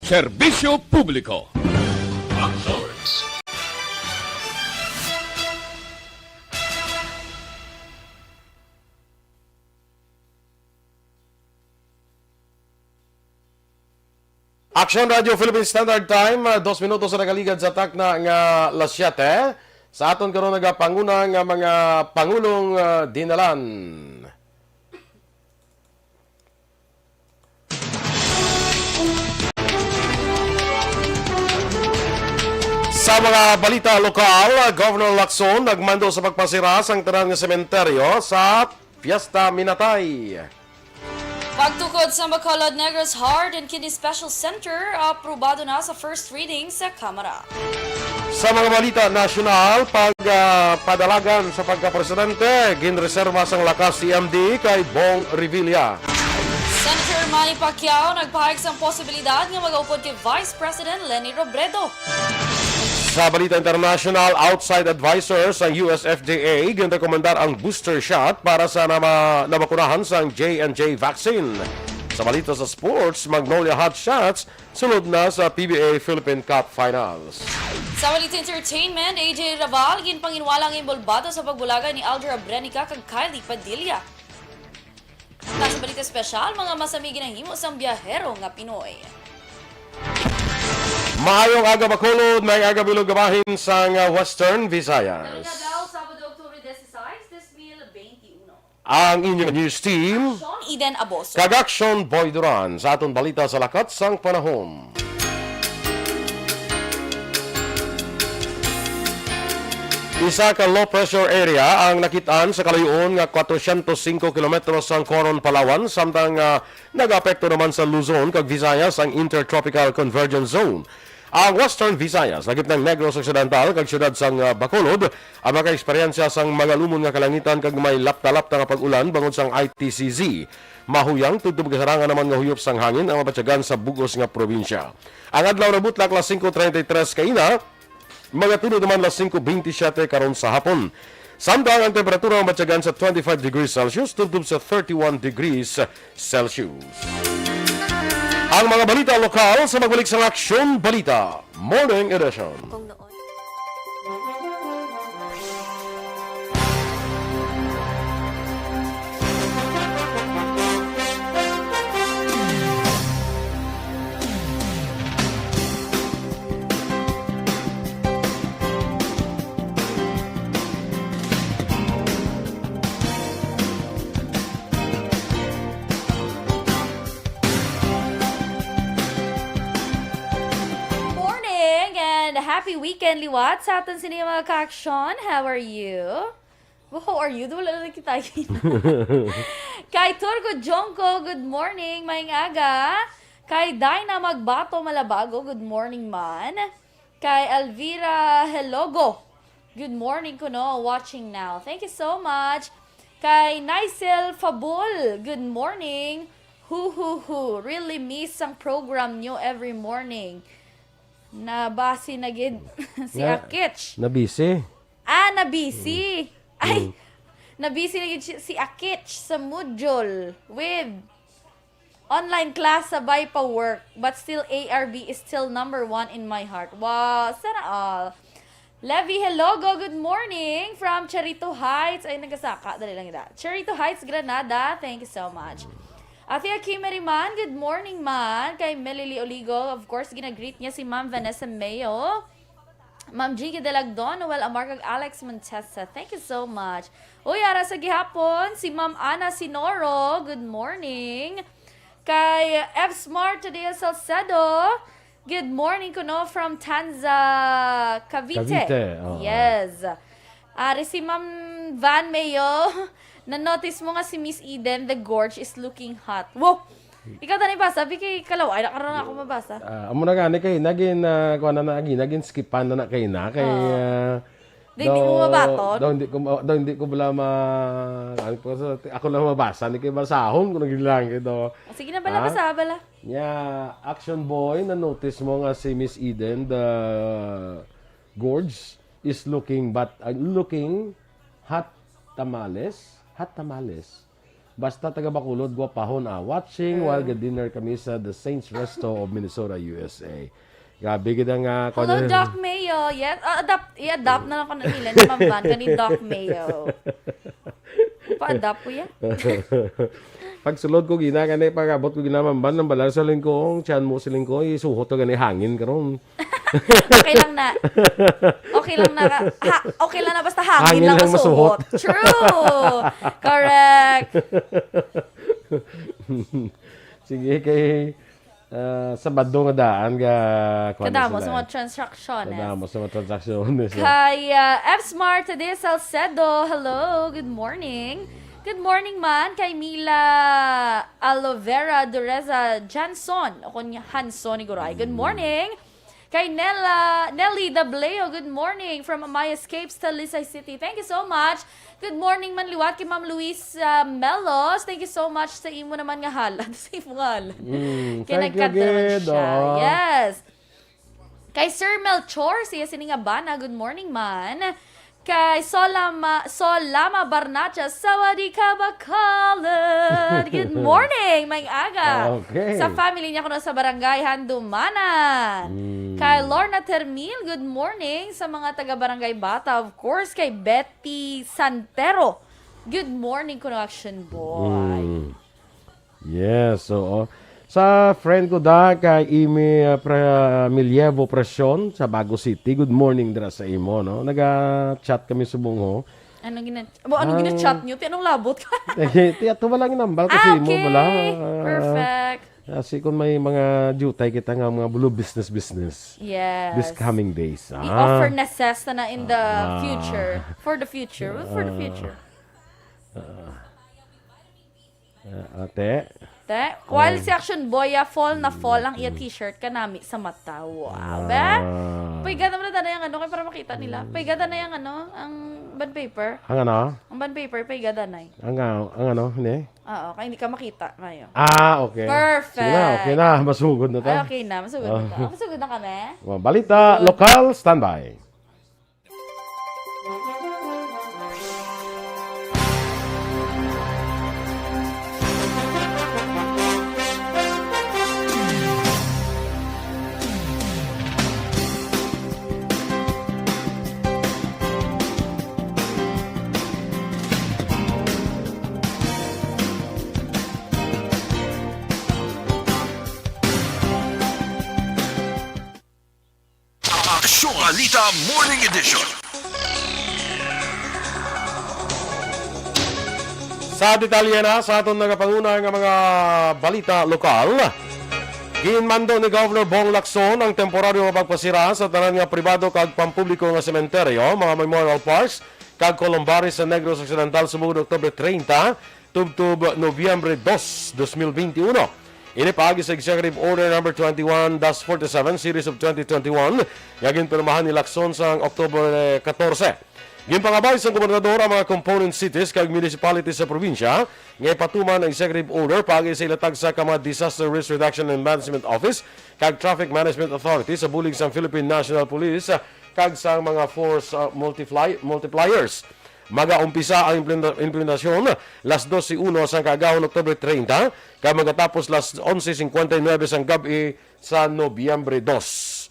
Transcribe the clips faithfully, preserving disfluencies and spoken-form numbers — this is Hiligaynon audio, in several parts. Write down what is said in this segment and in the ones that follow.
Serbisyo Publiko. Action Radio Philippine Standard Time, ah, dos minutos na nakaligad sa takna nga las siyete. Sa aton karon nagapanguna nga mga pangulong, ah, dinalan. Sa mga balita lokal, Governor Lacson nagmando sa pagpasira sang tanan nga sementeryo sa Fiesta Minatay. Pagtukod sa Bacolod Negros Heart and Kidney Special Center, aprobado na sa first reading sa Kamara. Sa mga balita nasyonal, pag, ah, padalagan sa pagkapresidente, ginreserba sang lakas C M D kay Bong Revilla. Senator Manny Pacquiao nagpahayag sang posibilidad nga magaupod kay Vice President Leni Robredo. Sa balita international, outside advisor sa U S F D A ginrekomendar ang booster shot para sa nama-, nabakunahan sang J and J vaccine. Sa balita sa sports, Magnolia Hotshots sulod na sa P B A Philippine Cup Finals. Sa balita entertainment, A J Raval ginpanginwala nga inbolbado sa pagbulagan ni Alger Abrenica kag Kylie Padilla. Sa balita espesyal, mga masami ginahimo sang biyahero nga Pinoy. Maayong aga, Bacolod, maayong aga, Bilog, kabahin sang, uh, Western Visayas. Ngayong adlaw, Sabado, October dieciséis, dos mil veintiuno. Ang inyong news team, Sean Eden Aboso. Kag Action Boy Duran sa aton balita sa lakat sang panahon. Isa ka low pressure area ang nakit-an sa kalayo-on nga kwatrocientos singko kilometro sang Coron, Palawan, samtang, ah, nagaapekto naman sa Luzon kag Visayas ang Intertropical Convergence Zone. Ang Western Visayas, lakip ng Negros Occidental kag siyudad sang, ah, Bacolod, ang makaeksperyensya sang magalumon nga kalangitan kag may lapta-lapta nga pag-ulan bangod sang I T C Z. Mahuyang tubtob kasarangan naman nga huyop sang hangin ang mabatyagan sa bug-os nga probinsya. Ang adlaw nabutlak las singko treinta y tres kaina, magatulod naman las singko veintisiete karon sa hapon. Samtang ang temperatura mabatyagan sa twenty-five degrees Celsius tubtob sa thirty-one degrees Celsius. Ang mga balita lokal sa magbalik sa Aksyon Balita Morning Edition. Kung noon. Morning and happy weekend liwat sa aton sini mga ka-aksyon. How are you? Who are you? Wala na kita. Kay Turco Jonko, good morning, maayong aga. Kay Dinah Magbato Malabago, good morning man. Kay Elvira Helogo, good morning kuno, watching now. Thank you so much. Kay Nicel Fabul, good morning. Hu, hu, hu. Really miss ang program nyo every morning. Nabasi na gid si Nga, Akich. Nabisi. Ah, nabisi. Mm. Ay, Mm. Nabisi na gid si, si Akich sa module with online class sabay pa work, but still A R B is still number one in my heart. Wow, sana all. Levi Helogo, good morning from Charito Heights. Ay, nagasaka, dali lang ida. Charito Heights, Granada, thank you so much. Ate Aki Meriman, good morning man. Kay Melily Oligo, of course, ginagreet niya si Ma'am Vanessa Mayo. Ma'am Jiggy Delagdon, Noel Amar, kag Alex Montesa. Thank you so much. Uy, ara sa gihapon, si Ma'am Ana Sinoro. Good morning. Kay F Smart Tadeo Salcedo. Good morning kuno from Tanza, Cavite. Cavite, oo. Yes. Ari si Ma'am Van Mayo. Na-notice mo nga si Miss Eden, the gorge, is looking hot. Wow! Ikaw, tani ba? Sabi kay Kalaw, ay, nakaroon ako mabasa. Ah, amo na gani kay nagin, ah, kuwan na, nagin, nagin skipan na na kay na kay, Oo. ah, Di, di mo daw, mabaton? Daw hindi ko ma-, daw hindi ko bala ma-, ano po, sa, ako lang mabasa, ni kay basahon ko nagin lang ito. O, sige na bala, Ah? basa bala. Nya, Action Boy, na-notice mo nga si Miss Eden, the gorge, is looking, but, uh, looking hot tamales? Hot tamales? Basta taga Bacolod, gwapahon, ah. Watching while ga-dinner kami sa The Saints Resto of Minnesota, U S A. Grabe gid ang, ah, Hello, kwan- Doc Mayo. Yes, ah, adapt, i-adapt na lang ko na nila ni Mamban kani Doc Mayo. Pa-adapt ko yan. Pagsulod ko gina, kani pag-abot ko gina, Mamban, ang balar sa lingkong, tiyan mo sa lingkong, isuhot ka gani hangin karon. Okay lang na. Okay lang na. Ha, okay lang na basta hangin, Hangin lang lang masuhot. True. Correct. Sige, kay ah, Sabado nga daan ga kuwan na Kadamo sila. sa mga transactions. Kadamo sa mga transactions. Kay ah, F Smart today, Salcedo. Hello, good morning. Good morning man kay Mila Alovera Dureza Janson. O kung Hanson ni Guray. Good morning. Kay Nella, Nelly Dableo, good morning from Amaya Escapes, Talisay City. Thank you so much. Good morning man liwat kay Ma'am Luisa Melos. Thank you so much sa imo naman nga halan. Sa imo nga halan. Mm, Kay thank you, nagkat naman good, siya. oh. Yes. Kay Sir Melchor, siya sini nga bana. Good morning man. Kay Solama, Solama Barnacha, Sawadee ka, Bacolod. Good morning, may aga. Okay. Sa family niya kuno sa barangay Handumanan. Mm. Kay Lorna Termil, good morning sa mga taga Barangay Bata. Of course, kay Betty Santero. Good morning, kuno Action Boy. Mm. Yes, oo. Sa friend ko da kay Imi uh, Pra, Milyevo Prasyon sa Bago City. Good morning dira sa imo, no. Naga-chat kami subong ho. Anong gina Bo, anong Ang- gina-chat niyo? Ti anong labot ka? Eh, ti ato wala nga nambal kasi Ah, imo okay. wala. Perfect. Kasi kung may mga jutay kita nga mga bulo business business Yes. this coming days. Ah. I-offer na sesta na in the Ah. future. For the future. For the Ah. Future. Ah, ate. Te, while si Action Boy, ah, fall na fall ang iya t-shirt kanami sa mata. Wow. Be? Ah. Paigada mo na tanay ang ano, kay para makita nila. Paigada na yung ano, ang bond paper. Ang ano? Ang bond paper, paigada na eh. Ang, ang ano? Hindi? Oo, kaya hindi ka makita. Mayo. Ah, okay. Perfect. Sige na, okay na. Masugod na to. Ay, okay na. Masugod na to. Oh. Masugod na kami. Mga balita, lokal, standby. Aksyon Balita Morning Edition. Sa detalye na sa aton nagapanguna nga mga balita lokal, ginmando ni Governor Bong Lacson ang temporaryo nga pagpasira sa tanan nga pribado kag pampubliko nga sementeryo, mga memorial parks, kag columbaris sa Negros Occidental subong Oktubre treinta tubtob Nobyembre dos, dos mil benti uno. Ini paagi sa Executive Order Number twenty-one dash forty-seven, Series of twenty twenty-one, nga ginpirmahan ni Lacson sang October catorce. Ginpangabay sang gobernador ang mga component cities kag municipalities sa probinsya nga ipatuman ang Executive Order paagi sa ila tagsa ka mga Disaster Risk Reduction and Management Office kag Traffic Management Authority sa bulig sang Philippine National Police kag sang mga force uh, multiply, multipliers. Magaumpisa ang implementa- implementasyon las dose uno sang kaagahon, Oktubre treinta, kag magatapos las onse cincuenta y nueve sang gab-i sa Nobyembre dos.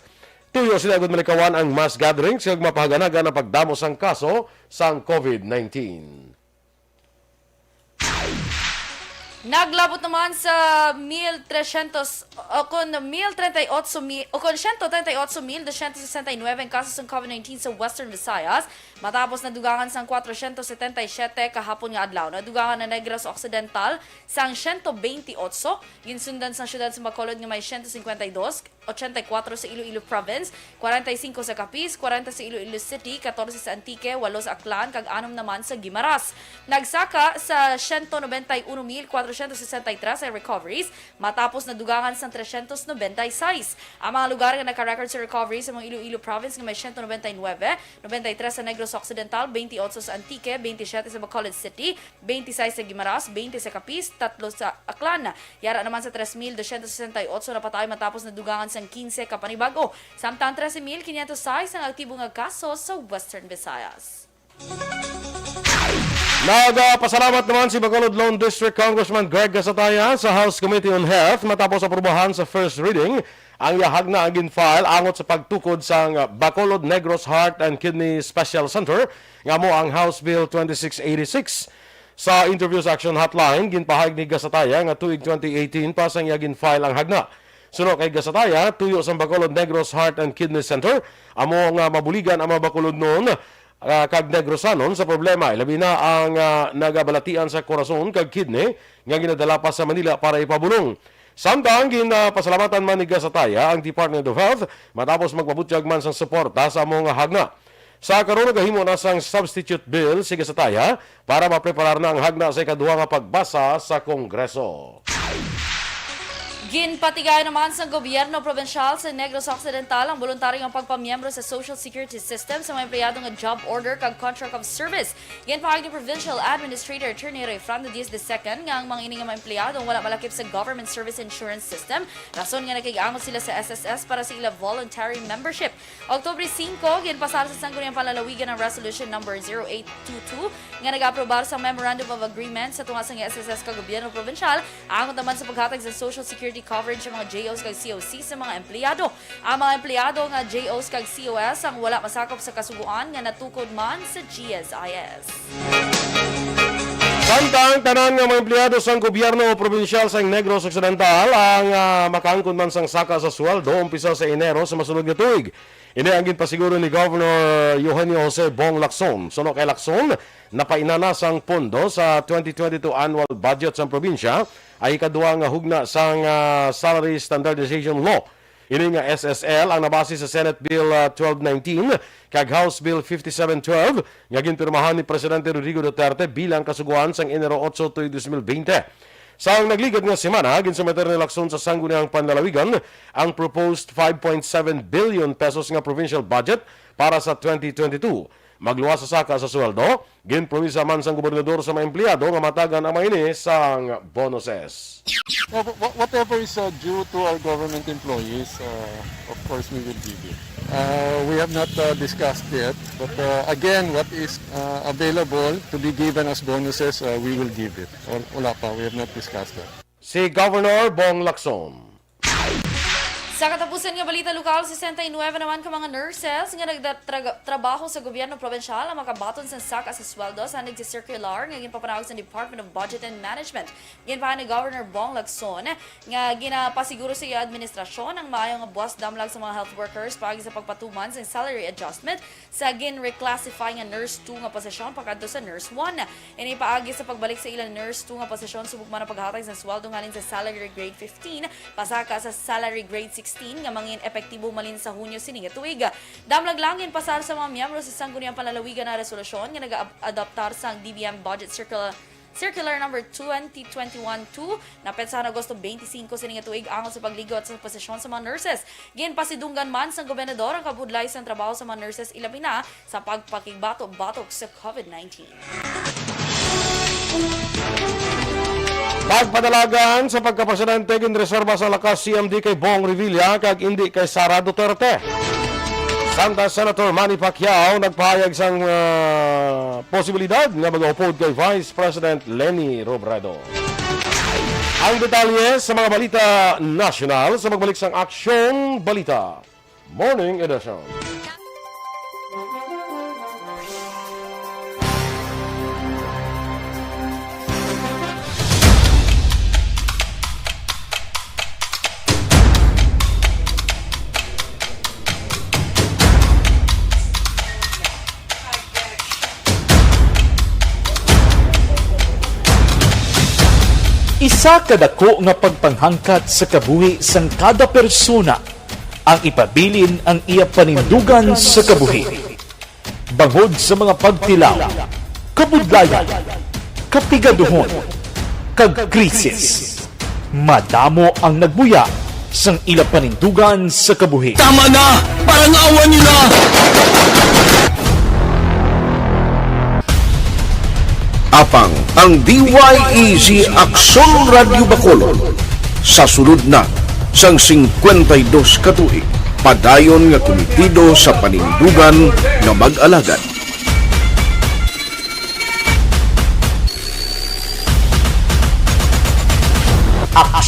Tuyo sila gud malikawan ang mass gatherings kag mapahaganagan ang pagdamo sang kaso sang COVID nineteen. Naglabot naman sa mil trescientos, o kon mil treinta y ocho mil, o kon ciento treinta y ocho mil doscientos sesenta y nueve ang kaso sa COVID nineteen sa Western Visayas, matapos nadugangan sang kwatrocientos setenta y siete kahapon nga adlaw. Nadugangan ang Negros Occidental sang ciento veintiocho, ginsundan sang siyudad sa Bacolod nga may ciento cincuenta y dos, ochenta y cuatro sa Iloilo Province, cuarenta y cinco sa Capiz, cuarenta sa Iloilo City, catorce sa Antique, walo sa Aklan, kag anom naman sa Guimaras. Nagsaka sa ciento noventa y uno mil cuatrocientos sesenta y tres ang recoveries, matapos nadugangan sang trescientos noventa y seis. Ang mga lugar nga naka-record sa recoveries sa mga Iloilo Province nga may ciento noventa y nueve, noventa y tres sa Negros Occidental, veintiocho sa Antique, veintisiete sa Bacolod City, veintiseis sa Guimaras, veinte sa Capiz, tatlo sa Aklan. Yara naman sa tres mil doscientos sesenta y ocho napatay matapos nadugangan sang quince ka panibago, samtang trese mil quinientos seis ang aktibo nga kaso sa Western Visayas. Nagapasalamat naman si Bacolod Lone District Congressman Greg Gasataya sa House Committee on Health matapos aprubahan sa first reading ang iya hagna nga gin-file angot sa pagtukod sang Bacolod Negros Heart and Kidney Special Center, nga amo ang House Bill twenty-six eighty-six. Sa interview sa Action Hotline, ginpahayag ni Gasataya nga tuig twenty eighteen pa sang iya gin-file ang hagna. Suno kay Gasataya, tuyo sang Bacolod Negros Heart and Kidney Center amo nga mabuligan ang mga Bacolodnon, ah, kag Negrosanon sa problema, ilabi na ang, ah, nagabalatian sa korason kag kidney nga ginadala pa sa Manila para ipabulong. Samtang ginapasalamatan man ni Gasataya ang Department of Health matapos magpabutyag man sang suporta sa amo nga hagna. Sa karon, nagahimo na sang substitute bill si Gasataya para mapreparar na ang hagna sa ikaduha nga pagbasa sa Kongreso. Ginpatigayon naman sang gobyerno probinsyal sa Negros Occidental ang boluntaryo nga pagpamiyembro sa Social Security System sa mga empleyado nga job order kag contract of service. Ginpahayag ni Provincial Administrator Attorney Rayfrando Diaz the second nga ang mga ini nga mga empleyado wala malakip sa Government Service Insurance System, rason nga nakig-angot sila sa S S S para sa ila voluntary membership. Oktubre singko, ginpasar sa Sangguniang Panlalawigan ang Resolution Number zero eight two two nga nag-aprobar sa Memorandum of Agreement sa tunga sang S S S kag Gobyerno Probinsyal, angot naman sa paghatag sa Social Security coverage sa mga J Os kag C O C sa mga empleyado. Ang mga empleyado nga J Os kag C O S ang wala masakop sa kasugoan nga natukod man sa G S I S. Samtang tanan nga mga empleyado sang gobyerno probinsyal sang Negros Occidental ang, ah, makaangkon man sang saka sa sweldo umpisa sa Enero sa masunod nga tuig. Ini ang ginpasiguro ni Governor Eugenio Jose Bong Lacson. Suno kay Lacson, napainana sang pondo sa twenty twenty-two annual budget sang probinsya ang ikaduha nga hugna sang, ah, Salary Standardization Law. Ini nga S S L ang nabase sa Senate Bill, ah, twelve nineteen kag House Bill fifty-seven twelve nga ginpirmahan ni Presidente Rodrigo Duterte bilang kasugoan sang Enero otso, tuig dos mil bente. Sa nagligad nga semana, ginsumiter ni Lacson sa Sangguniang Panlalawigan ang proposed five point seven billion pesos nga provincial budget para sa twenty twenty-two. Magluwas sa saka sa sweldo, ginpromisa man sang gobernador sa mga empleyado nga matagan ang mga ini sang bonuses. Wha-, wha-, whatever is, uh, due to our government employees, uh, of course, we will give it. Uh, we have not, uh, discussed yet, but, uh, again, what is, uh, available to be given as bonuses, uh, we will give it. Wal-, wala pa, we have not discussed that. Si Governor Bong Lacson. Sa katapusan nga balita lokal, sesenta y nuebe naman ka mga nurses nga nagtrabaho sa gobyerno probinsyal ang makabaton sang saka sa sweldo sa nagsi-circular nga ginpapanawag sa Department of Budget and Management. Ginpahayag ni Governor Bong Lacson nga ginapasiguro sa iya administrasyon ang maayo nga buwas damlag sa mga health workers paagi sa pagpatuman sa salary adjustment sa gin-reclassify nga Nurse two nga posisyon pakadto sa Nurse one. Ini paagi sa pagbalik sa ilang Nurse two nga posisyon subok man ang paghatag sa sweldo halin sa Salary Grade fifteen pasaka sa Salary Grade sixteen nga mangin epektibo malin sa Hunyo sini nga tuig. Damlag lang ginpasar sa mga miyembro sa Sangguniang Panlalawigan ang resolusyon nga nag-adoptar sang D B M Budget Circular Circular Number twenty twenty-one two, napetsa sa Agosto twenty-five sini nga tuig, angot sa pagligot sa posisyon sa mga nurses. Ginpasidunggan man sang gobernador ang kabudlay sang trabaho sa mga nurses, ilabi na sa pagpakigbato batok sa COVID nineteen. Pagpadalagan sa pagkapresidente ginreserba sa lakas C M D kay Bong Revilla kag indi kay Sara Duterte. Samtang Senator Manny Pacquiao nagpahayag sang, ah, posibilidad nga mag-upod kay Vice President Leni Robredo. Ang detalye sa mga balita nasyonal sa pagbalik sang Aksyon Balita Morning Edition. Isa ka dako nga pagpanghangkat sa kabuhi sang kada persona ang ipabilin ang iya panindugan sa kabuhi. Bangod sa mga pagtilaw, kabudlayan, kapigaduhon, kag krisis, madamo ang nagbuya sang ila panindugan sa kabuhi. Tama na! Parang awa nila! Apang ang D Y E G Aksyon Radyo Bacolod sa sulod na sang singkwenta y dos ka tuig, padayon nga kumitido sa panindugan nga mag-alagad.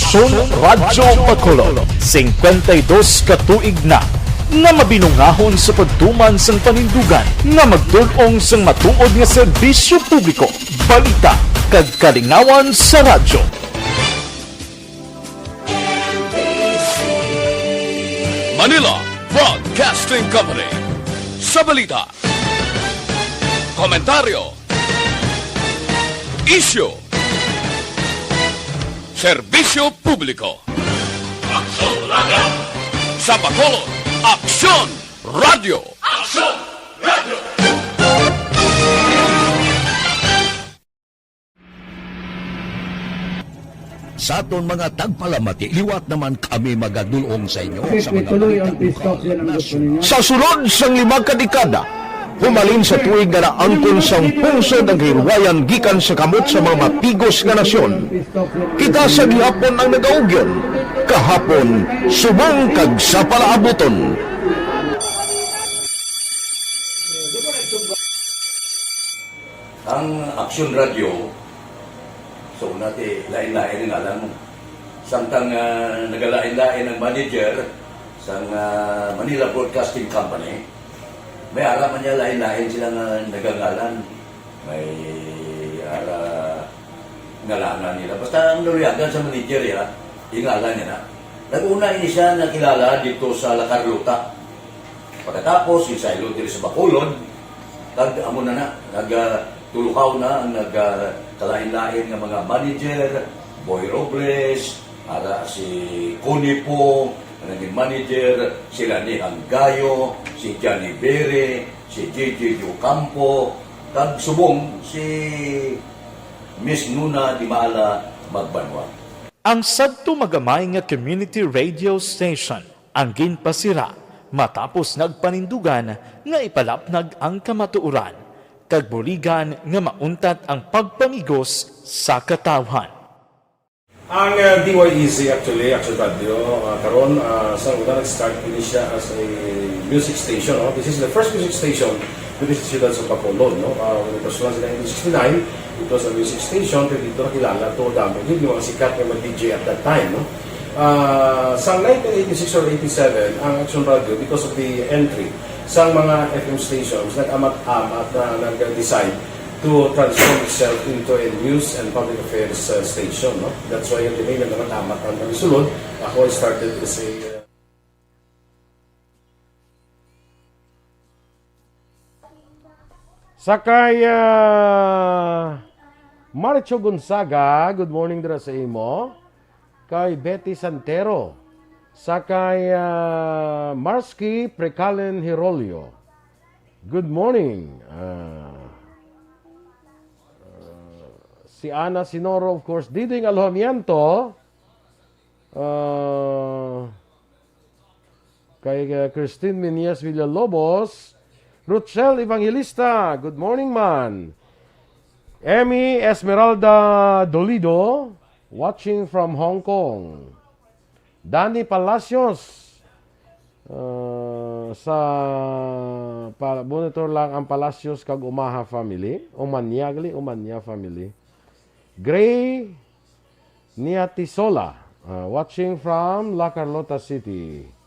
Aksyon Radyo Bacolod, singkwenta y dos ka tuig na nga mabinungahon sa pagtuman sang panindugan nga magtul-ong sang matuod nga serbisyo publiko, balita, kag kalingawan sa radyo. Manila Broadcasting Company. Sa balita, komentaryo, isyu, serbisyo publiko. Aksyon Radyo! Sa Bacolod, Aksyon Radyo! Aksyon Radyo! Sa aton mga tagpalamati, liwat naman kami magadul-ong sa inyo sa mga balita lokal, nasyonal. Sa sulod sang lima ka dekada, humalin sa tuig nga naangkon sang pungsod ang kahilwayan gikan sa kamot sa mga mapigos nga nasyon, kita sa gihapon ang nagaugyon, kahapon, subong kag sa palaabuton. Ang Aksyon Radyo, so, nati, lain-lain ang ngalan mo. Samtang, ah, nagalain-lain ang manager sang, ah, Manila Broadcasting Company, may ara man niya lain-lain sila nga nagangalan. May ara ngalanan nila. Basta ang naluyagan sa manager, ya, ingalan niya na. Nag-una ini siya nakilala dito sa La Carlota. Pagkatapos, ginsaylo diri sa Bacolod, kag amo na na, nag, ah, tulukaw na ang nag, ah, kalain-lain nga mga manager, Boy Robles, ara si Connie Pong, nga naging manager, sila ni Hanggayo, si Johnny Bere, si J J Ocampo, kag subong si Miss Nuna Dimala Magbanwa. Ang sadto magamay nga community radio station ang ginpasira matapos nagpanindugan nga ipalapnag ang kamatuoran kag buligan nga mauntat ang pagpamigos sa katawhan. Ang, uh, D Y E C actually, Action Radio, uh, karon, uh, sa una nag-start ini siya as a music station, no? This is the first music station dito sa siyudad sa Bacolod, no? Uh, when it was launched in nineteen sixty-nine, it was a music station, pero dito nakilala to, damo yun yung mga sikat nga mga D J at that time, no? Ah, sa nineteen eighty-six or eighty-seven, ang Action Radio, because of the entry sa mga F M stations, nag-amat-amat na nag-decide to transform itself into a news and public affairs, uh, station, no? That's why yung name nag-amat-amat ang nagsulod. Ako, I started as a, uh, Sa kay, ah, Maricho Gonzaga, good morning dira sa imo. Kay Betty Santero. Sa kay, ah, Marsky Precalen Hirolio, good morning. Ah, ah, si Ana Sinoro, of course. Diding Alojamiento. Ah, Kay, uh, Christine Menias Villalobos, Ruchel Evangelista, good morning, man. Emmy Esmeralda Dolido, watching from Hong Kong. Danny Palacios, uh, sa pa-, monitor lang ang Palacios kag Umaha family. Umanya, gali, Umanya family. Gray Niatisola, uh, watching from La Carlota City.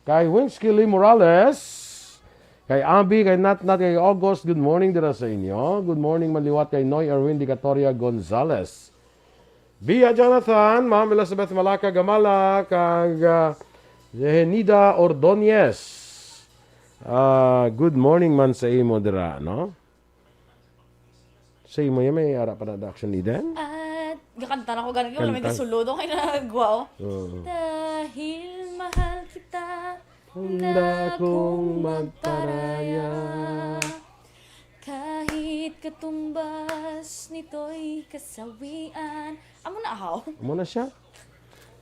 Kay Winsky Lee Morales, kay Abby, kay Natnat, kay August, good morning dira sa inyo. Good morning, maliwat kay Noy Erwin Dicatoria Gonzales. Via Jonathan, Ma'am Elizabeth Malaka Gamala, kag, ah, Henida Ordonez. Ah, good morning man sa imo dira, no? Sa imo yan, may ara pa na Action Eden? At gakanta na ko gani, wala may Kanta. Gasulod, okay na nagwa, oh. Oo. Dahil mahal kita, handa kong magparaya. Kahit katumbas nito'y kasawian. Amo na, ahaw. Amo na siya.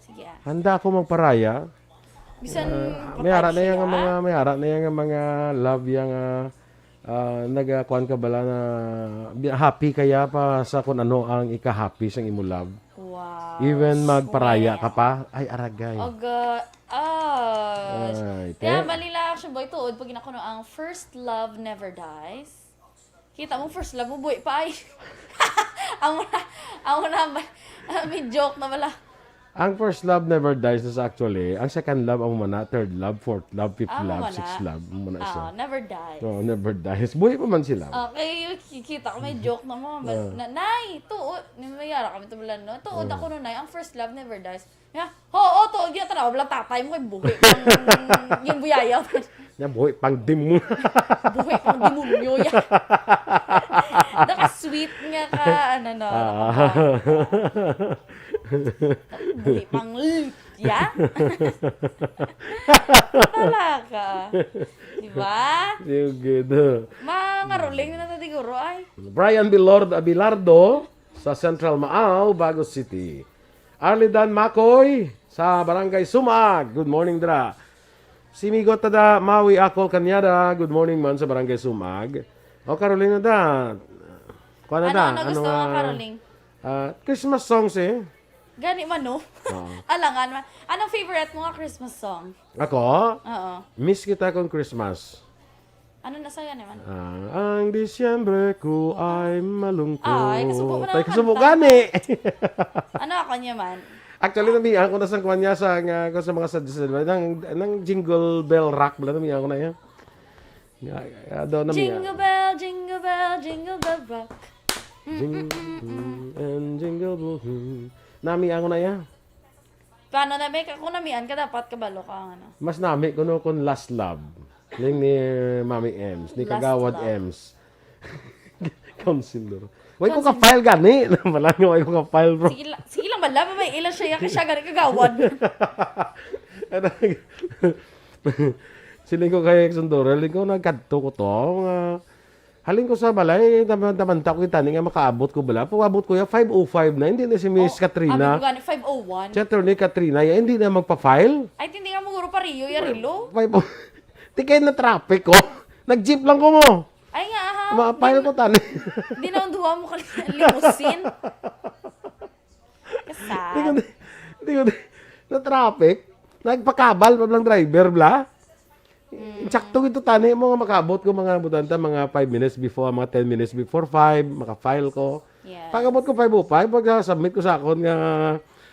Sige, ah. Handa ako magparaya. Bisan Ah, may ara na patay yan nga siya. Mga, may ara na yan nga mga love yang, ah, ah, nagakuan ka bala na bi-, happy kaya pa sa kung ano ang ika-happy sang imo love. Wow. Even magparaya ka pa, ay, aragay. Aga, ah, Ay, te. Kaya Manila Action Boy, tuod, pag ginakuno ang first love never dies. Kita mo, first love mo, buhi pa ay. Amo na, amo na, ba-, may joke na bala. Ang first love never dies na sa actually. Ang second love, amo man na, third love, fourth love, fifth Amo love, man sixth na. love, amo man na siya. Ah, never dies. Oo, never dies. Buhi pa man sila. Okay, ki-, kita ko may joke na mo. Ba-, Ah. na, nay, tuod. Ni mayara kami tubulan, no? Tuod Ah. ako nun, nay. Ang first love never dies. Ya, oo, tuod yun. Tanaw, wala tatay mo kay buhi. Ang, yung buyaya. Nga buhi pang demonyo. Buhi pang demonyo yan. Naka-sweet nga ka, ano, no? Ah. Buhi pang l-, ya? Talaga. Di ba? Yung good. Mga ngaruling na natin siguro ay. Brian Bilord-, Abilardo sa Central Maao, Bago City. Arlidan Macoy sa Barangay Sumag. Good morning, dra. Si Migo Tada Mawi Akol Kanyada. Good morning man sa Barangay Sumag. O, Caroline na da. Kuha na Ano, da. ano gusto Ano, mo, ah, Caroline? ah, Christmas songs eh. Gani man, no? Oo. Alangan man. Anong favorite mo nga Christmas song? Ako? Oo. Miss kita kong Christmas. Ano na saya naman? Ah, ang Disyembre ko ay malungkot. Ay, kasubo mo na Ay, ang kasubo kanta. gani. Ano ako niya man? Actually, namihan ko na sa kwan niya sa, nga, ko sa mga sa, sa, nang, nang Jingle Bell Rock, bala, namihan ko na yan. Nga, nga, daw, namihan. Jingle bell, jingle bell, jingle bell rock. Jing-, mm, and jingle bell, hmm. Namihan ko na yan. Paano na, Bek? Kung namian ka, dapat kabalo ka, ano? Mas nami ko, no, kung Last Love. Yung ni Mami Ems, ni Last Kagawad Love. Ems. Counselor. Way ko Counselor. ka-file gani. Wala nga, way ko ka-file, bro. Sige lang, sige lang, bala, may ilan siya, kaya siya gani kagawad. Ano, siling ko kay Sundoro, siling ko, nagkadto ko to, mga, halin ko sa balay, taman-taman ta ko kita ni nga makaabot ko bala. Pag-abot ko ya, five oh five na, hindi na si Miss Oh, Katrina. Abi ko gani, five oh one. Si Attorney Katrina, ya, hindi na magpa-file. Ay, hindi nga mo guro pa Rio, ya, Rilo. Five oh, di kayo na traffic ko. Nag-jeep lang ko mo. Ay nga, ha? Ma-file ko, tani. Hindi na ang duha mo kali-, limousine. Kasad. Di ko, di ko, na-traffic. Nagpakabal pa lang driver, bla. Mm. Sakto ito, tani mo nga makaabot ko mga butanta, mga five minutes before, mga ten minutes before five, maka-file ko. Yes. Pag-abot ko five oh five, pag-submit ko sa akon nga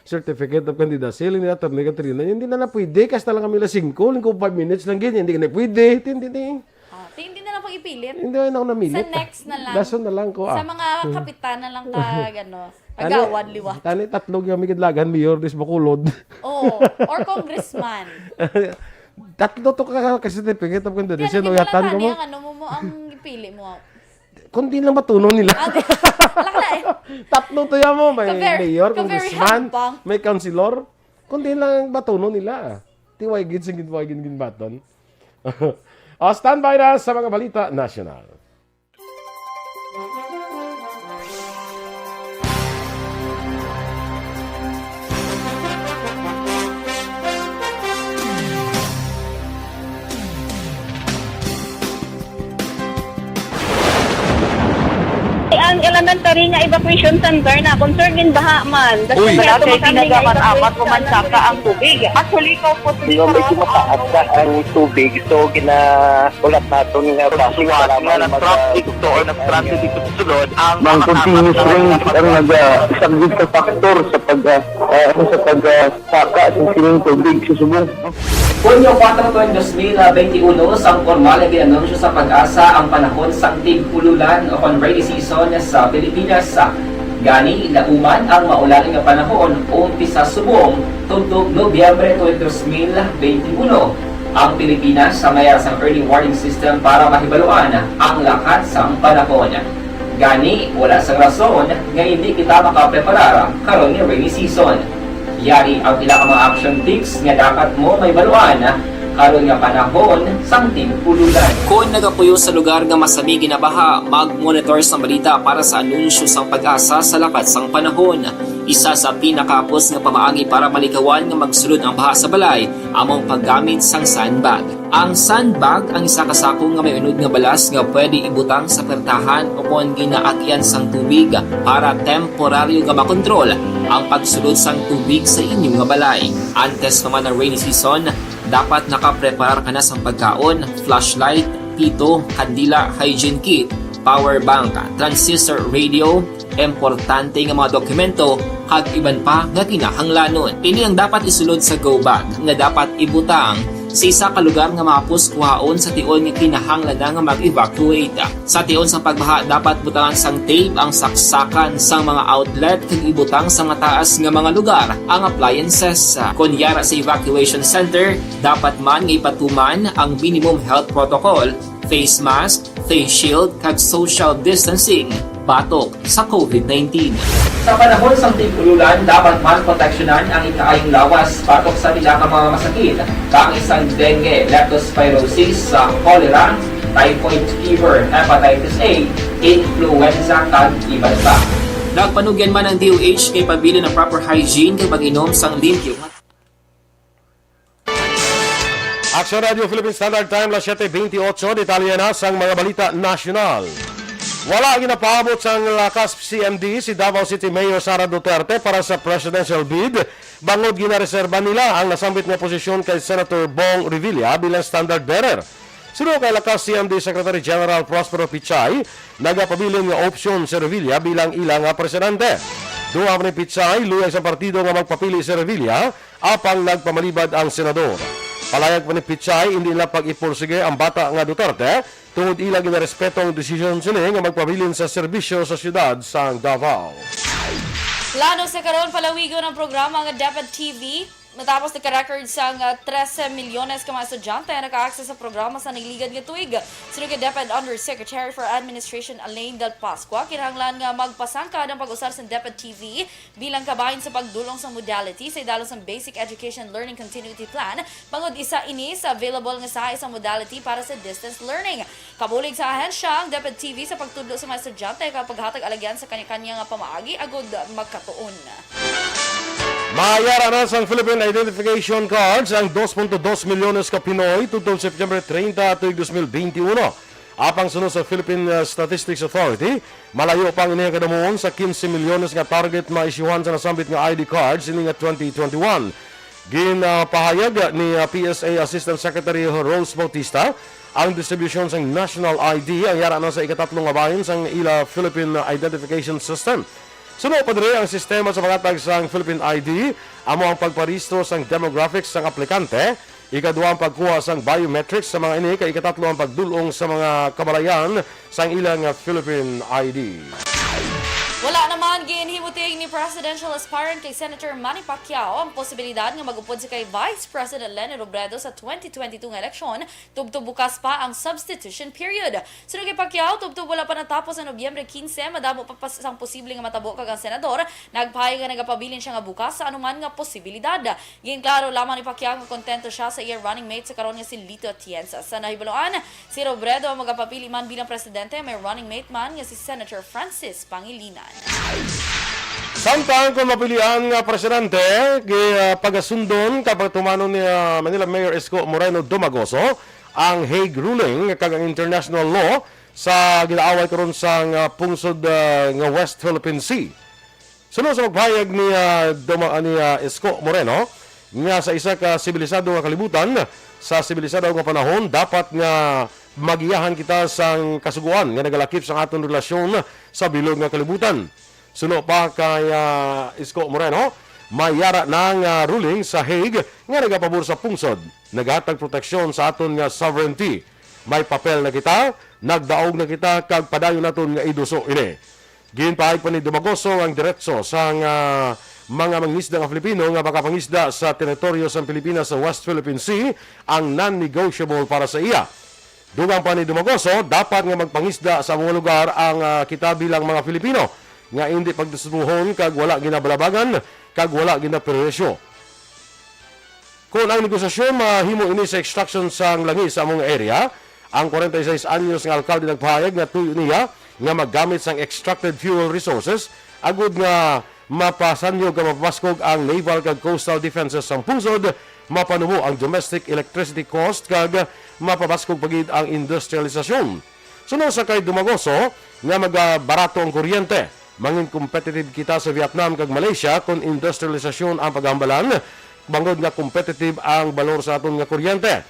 certificate of candidacy, lang nila Attorney Katrina, hindi na na pwede, kasta lang kami la singko, lang ko five minutes lang, ganyan, hindi ka na pwede, hindi, hindi. Ah, ti-, hindi na lang pag-ipilit. Hindi na ako namilit. Sa next na lang. Dason na lang ko, ah. Sa mga kapitan na lang ka, ano, Tani, agawad, liwat. Tani, tatlo yung migidlagan, mayor, dis Bacolod. Oo, or congressman. Tatlo to ka, ka certificate of candidacy, Kaya no, nakita yatan lang ko tani mo. ang ano mo, mo, ang ipili mo. Kundi lang batunon nila. Ah, di-, lakla eh. Tatlo to yan mo, may Ka-very, mayor, ka-very congressman, hampang. may councilor. Kundi lang batunon nila. Tiway gid, sige, tiway gid, gid baton. O, standby na sa mga balita nasyonal. Ang elementary nga evacuation center na concern gid baha man. Uy. Kaya Wala kay tumakam nga tinaga man, evacuation apat ko man center. saka ang tubig. Actually, ikaw po, Di ba, medyo mataas na ang tubig. So, gina-, ulat naton nga Pagsuwat para nga may nag-traffic mag-, to or nag-traffic dito sa sulod, ang Mang mga continuous kapatid rain na ang naga-, isang gid ka factor sa pag, ah, ah, ano, sa pag, ah, saka sa sining tubig sa subong. Hunyo kuwatro, dos mil benti uno, sang pormal nga gin-anunsyo sa PAGASA ang panahon sang tig-ululan o kon rainy season sa Pilipinas. Gani, lauman ang maulan nga panahon, umpisa subong, tubtob Nobyembre twenty, dos mil benti uno. Ang Pilipinas sa may ara sang early warning system para mahibaluan ang lakat sang panahon. Gani, wala sang rason nga hindi kita makapreparar karon nga rainy season. Yari ang pila ka mga action tips nga dapat mo mahibaluan karon nga panahon sang tig-ululan. Kon nagapuyo sa lugar nga masami ginabaha, mag-monitor sang balita para sa anunsyo sang PAGASA sa lakat sang panahon. Isa sa pinakahapos nga pamaagi para malikawan nga magsulod ang baha sa balay amo ang paggamit sang sandbag. Ang sandbag ang isa ka sako nga may unod nga balas nga pwede ibutang sa pertahan o kon ginaagyan sang tubig para temporaryo nga makontrol ang pagsulod sang tubig sa inyo nga balay. Antes pa man ang rainy season, dapat nakapreparar ka na sang pagkaon, flashlight, pito, kandila, hygiene kit, power bank, transistor radio, importante nga mga dokumento, kag iban pa nga kinahanglanon. Ini ang dapat isulod sa go bag nga dapat ibutang sa isa ka lugar nga mahapos kuhaon sa tion nga kinahanglan na nga mag-evacuate. Sa tion sang pagbaha, dapat butangan sang tape ang saksakan sang mga outlet kag ibutang sa mataas nga mga lugar ang appliances. Kon yara sa evacuation center, dapat man nga ipatuman ang minimum health protocol, face mask, face shield, kag social distancing batok sa covid nineteen. Sa panahon sang tig-ululan, dapat man proteksyonan ang ikaayong lawas batok sa pila ka mga masakit, kaangay sang dengue, leptospirosis, sa cholera, typhoid fever, hepatitis A, influenza, kag iban pa. Nagpanugyan man ang D O H kay pabilin ang proper hygiene kag pag-inom sang limpyo nga Action Radio Philippine Standard Time, las siete veintiocho. Detalye na sang mga balita nasyonal. Wala ginapaabot sang lakas C M D si Davao City Mayor Sara Duterte para sa presidential bid, bangod ginareserba nila ang nasambit nga posisyon kay Senator Bong Revilla bilang standard bearer. Suno kay lakas C M D Secretary General Prospero Pichay, nagapabilin nga opsyon si Revilla bilang ila nga presidente. Duha man ni Pichay, luyag sa partido nga magpapili si Revilla, apang nagpamalibad ang senador. Palayag pa ni Pichay, hindi nila pag-ipursige ang bata nga Duterte tungod ila ginarespeto ang desisyon sini nga magpabilin sa serbisyo sa siyudad sang Davao. Plano sa karon palawigon ang programa nga DepEd T V matapos nagka-record sang, ah, trese milyones ka mga estudyante ang naka-access sa programa sa nagligad nga tuig. Suno kay DepEd Undersecretary for Administration Alain Del Pascua, kinahanglan nga magpasangkad ang pag-usar sang DepEd T V bilang kabahin sa pagdul-ong sa modality sa idalom sang Basic Education Learning Continuity Plan, bangod isa ini sa available nga sahay sa modality para sa distance learning. Kabulig sa ahensya ang DepEd T V sa pagtudlo sa mga estudyante kag paghatag alagyan sa kanya-kanya nga pamaagi agud magkatuon. Mayara na sang Philippine Identification Cards ang dos punto dos milyones ka Pinoy tubtob September treinta tuig dos mil benti uno. Apang suno sa Philippine, uh, Statistics Authority, malayo pa ang ini nga kadamuon sa quince milyones nga target maisyuhan sa nasambit nga I D cards ini nga twenty twenty-one. Ginpahayag ni, uh, P S A Assistant Secretary Rose Bautista ang distribusyon sang National I D ang yara na sa ikatatlo nga bahin sang ila Philippine Identification System. Suno pa diri ang sistema sa paghatag sang Philippine I D, amo ang pagparehistro sang demographics sang aplikante, ikaduha ang pagkuha sang biometrics sa mga ini, kag ikatatlo ang pagdul-ong sa mga kamalayan sang ilang Philippine I D. Wala naman ginhimuting ni presidential aspirant kay Senator Manny Pacquiao ang posibilidad nga mag-upod siya kay Vice President Leni Robredo sa twenty twenty-two nga eleksyon, tubtob bukas pa ang substitution period. Suno kay Pacquiao, tubtob wala pa natapos ang Nobyembre quince, madamo pa pas-, sang posible nga matabo kag ang senador nagpahayag nga nagapabilin siya nga bukas sa anuman nga posibilidad. Ginklaro lamang ni Pacquiao nga kontento siya sa iya running mate sa karon nga si Lito Atienza. Sa nahibaluan, si Robredo ang magapapili man bilang presidente, may running mate man nga si Senator Francis Pangilinan. Samtang kon mapilian nga presidente, gi-, ah, pagasundon kag pagtumanon ni, ah, Manila Mayor Isko Moreno Domagoso ang Hague ruling kag ang international law sa ginaaway karon sang, ah, pungsod, ah, nga West Philippine Sea. Suno sa pagpahayag ni, ah, Doma-, ni, ah, Isko Moreno nga sa isa ka sibilisado nga kalibutan, sa sibilisado nga panahon, dapat nga magiyahan kita sang kasugoan nga nagalakip sang aton relasyon sa bilog nga kalibutan. Suno pa kay, ah, Isko Moreno, may yara na nga ruling sa Hague nga nagapabor sa pungsod, naghatag proteksyon sa aton nga sovereignty. May papel na kita, nagdaog na kita, kag padayon naton nga iduso ini. Ginpahayag pa ni Dumagoso ang diretso sang, ah, mga mangisda nga Filipino nga makapangisda sa teritoryo sang Pilipinas sa West Philippine Sea ang non-negotiable para sa iya. Dugang pa ni Dumagoso, dapat nga magpangisda sa mga lugar ang, ah, kita bilang mga Filipino nga indi pagdisturbuhon kag wala ginabalabagan kag wala ginaperwisyo. Kon ang negosasyon mahimo ini sa extraction sang langis sa among area, ang forty-six anyos nga alkalde nagpahayag nga tuyo niya nga maggamit sang extracted fuel resources agud nga mapasanyog kag mapabaskog ang naval kag coastal defenses sang pungsod, mapanubo ang domestic electricity cost kag mapabaskog pa gid ang industrialisasyon. Suno sa kay Dumagoso nga magabarato ang kuryente, mangin competitive kita sa Vietnam kag Malaysia kon industrialisasyon ang paghambalan, bangod nga competitive ang balor sa aton nga kuryente.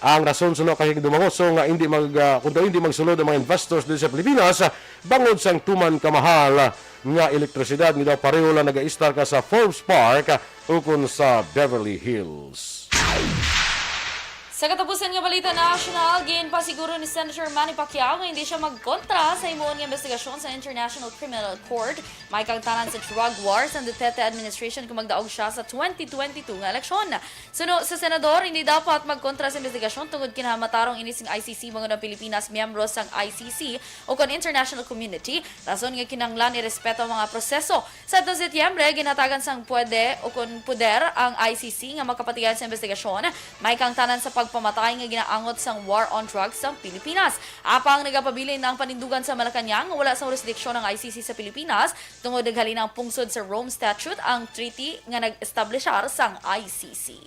Ang rason suno kay dumangoso nga hindi mag, ah, kung daw hindi magsulod ang mga investors dito sa Pilipinas, ah, bangod sang tuman kamahal nga elektrisidad, nga daw pareho lang nag-istar ka sa Forbes Park, ah, ukon sa Beverly Hills. Sa katapusan nga balita nasyonal, ginpasiguro ni Senator Manny Pacquiao nga hindi siya magkontra sa himuon nga investigasyon sa International Criminal Court may kang tanan sa drug war sa Duterte administration kung magdaog siya sa twenty twenty-two nga eleksyon. Suno sa senador, hindi dapat magkontra sa investigasyon tungod kinahanglan matarong ini sing I C C bangod ang Pilipinas miyembro sang I C C o kon international community, rason nga kinahanglan irespeto ang mga proseso. Sa Setyembre, ginhatagan sang pwede o kon poder ang I C C nga makapatigayon sa investigasyon may kang tanan sa pagpamatay nga ginaangot sang war on drugs sang Pilipinas. Apang nagapabilin ang panindugan sa Malacañang nga wala sang jurisdiction ang I C C sa Pilipinas tungod naghalin ang pungsod sa Rome Statute ang treaty nga nag-establishar sang I C C.